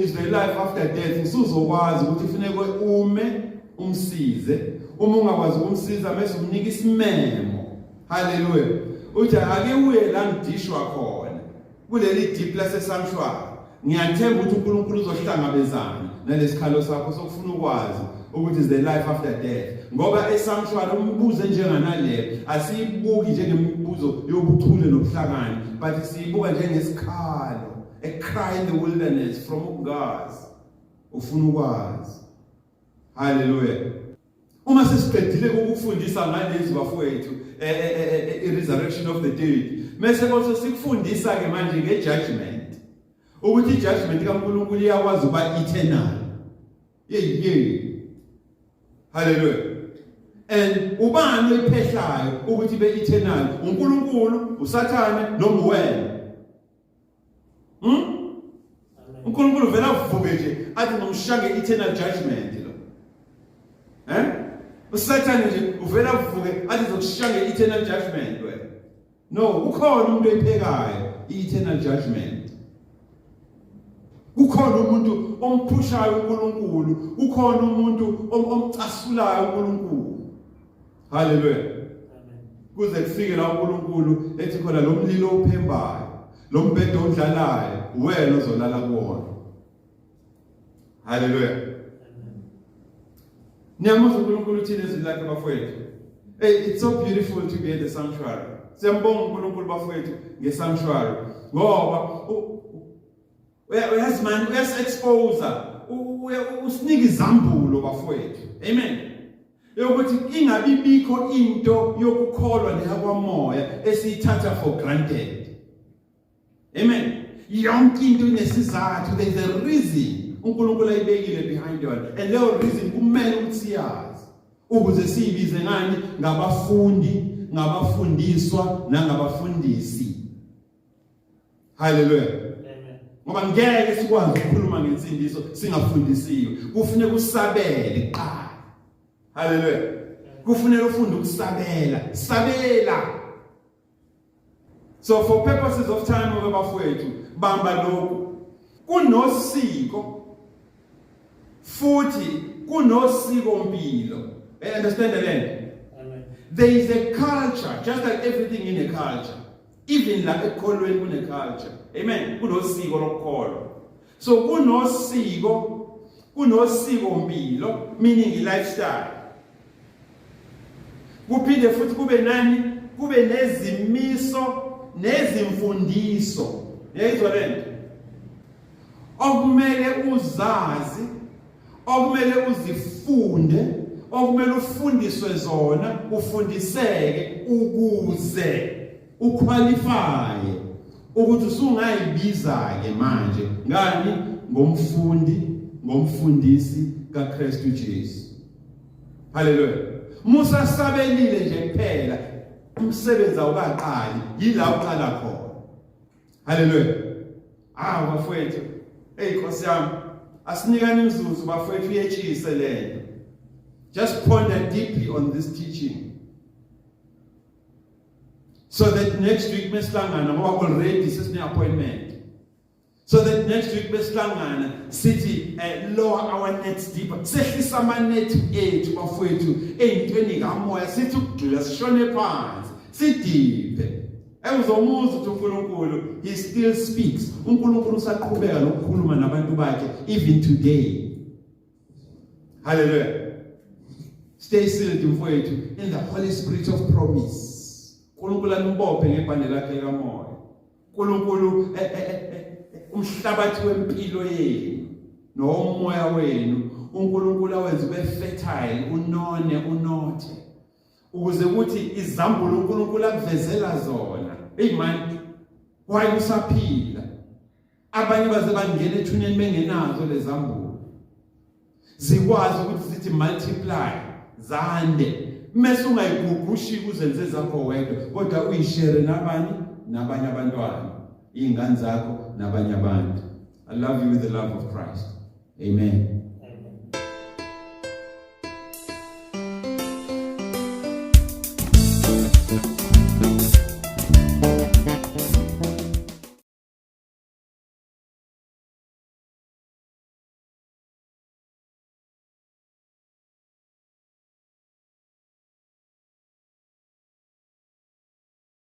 is there life after death, usuzokwazi ukuthi kufuneka ume umsize. Uma ungakwazi ukumsiza bese umnika isimemo. Hallelujah. Uthi ake uye la ngidishwa khona kuleli deep lase sanctuary. Ngiyathemba ukuthi uNkulunkulu uzohlangabezana nalesikhalo sakho sokufuna ukwazi ukuthi is the life after death, ngoba esanctuary umbuzo njenganale asiyibuki njengemibuzo yobuchule nobuhlakani, but siyibuka njengesikhalo, a cry in the wilderness from ukungazi, ufuna ukwazi. Hallelujah. Uma sesiqedile ukufundisa ngalezi bafowethu, i-resurrection of the dead, mase also sikufundisa ke manje nge-judgment, ukuthi i-judgment kaNkulunkulu iyakwazi ukuba eternal. Yey yey. Hallelujah. And ubani oyiphehlayo ukuthi ibe eternal? uNkulunkulu, uSathane noma wena? uNkulunkulu vele avuke nje athi ngomshange eternal judgment lo. Eh? uSathane nje uvela avuke athi zokushange eternal judgment wena. No, ukhona umuntu oyiphekayo i-eternal judgment. Kukhona umuntu omphushayo uNkulunkulu, kukhona umuntu omcasulayo uNkulunkulu. Hallelujah. Kuze kufike la uNkulunkulu ethi khona lo mlilo ophembayo, lo mbhedo odlalayo, wena ozolala kuwona. Hallelujah. Niyamuzwa uNkulunkulu uthini ezwini lakhe bafowethu? Hey, it's so beautiful to be at the sanctuary. Siyambonga uNkulunkulu bafowethu ngesanctuary ngoba uyazi mani uyasi-expose, usinika izambulo bafowethu. Amen. Yokuthi ingabi bikho into yokukholwa neyakwamoya esiyithatha for granted. Amen. Yonke into inesizathu, there is a reason uNkulunkulu ayibekile behind yona, and leyo reason kumele ukuthi siyazi. Ukuze siyibize ngani? Ngabafundi, ngabafundiswa nangabafundisi. Hallelujah. Amen. Ngoba ngeke sikwazi ukukhuluma ngensindiso singafundisiwe. Kufuneka usabele kuqala. Hallelujah. Kufuneka ufunde ukusabela. Sabela. So for purposes of time, bafowethu, bamba lokhu. Kunosiko futhi kunosiko mpilo. You understand the land? Amen. There is a culture, just like everything in a culture. Even la ekukholweni kune culture. Amen. Kunosiko lokukholwa. So kunosiko mpilo, meaning lifestyle. Kuphinde futhi kube nani? Kube nezimiso nezimfundiso. Yayizwa lento? Okumele uzazi, okumele uzifunde, okumele ufundiswe zona, ufundiseke ukuze uqualify ukuthi usungayibiza ke manje ngani? Ngomfundi, ngomfundisi kaKristu Jesu. Haleluya. Musa sabelile nje kuphela, umsebenzi awukaqali, yila uqala khona. Haleluya. Ah, bafowethu, hey Nkosi yami, asinikane imizuzu, bafowethu, uyetshise lento. Just ponder deeply on this teaching so that next week mesihlangana, ngoba already sesine appointment, so that next week besihlangana sithi lower our nets deeper, sehlisa ama net ethu, bafowethu, eyintweni kamoya, sithi ukugxila, sishone phansi, sidiphe. Ewuzomuza ukuthi uNkulunkulu, he still speaks. UNkulunkulu usaqhubeka nokukhuluma nabantu bakhe even today. Hallelujah. Stay sealed, mfowethu, in the Holy Spirit of promise. uNkulunkulu anibophe ngebhande lakhe likamoya. uNkulunkulu umhlabathi wempilo yenu nomoya wenu, uNkulunkulu awenze ube fertile, unone, unothe, ukuze kuthi izambulo uNkulunkulu akuvezela zona, hey man, why usaphila, abanye baze bangena ethuneni bengenazo lezambulo, zikwazi ukuthi zithi multiply, zande, mase ungayigugushi uzenze zakho wedwa, kodwa uyishare nabanye, nabanye abantwana, izingane zakho nabanye abantu. I love you with the love of Christ. Amen.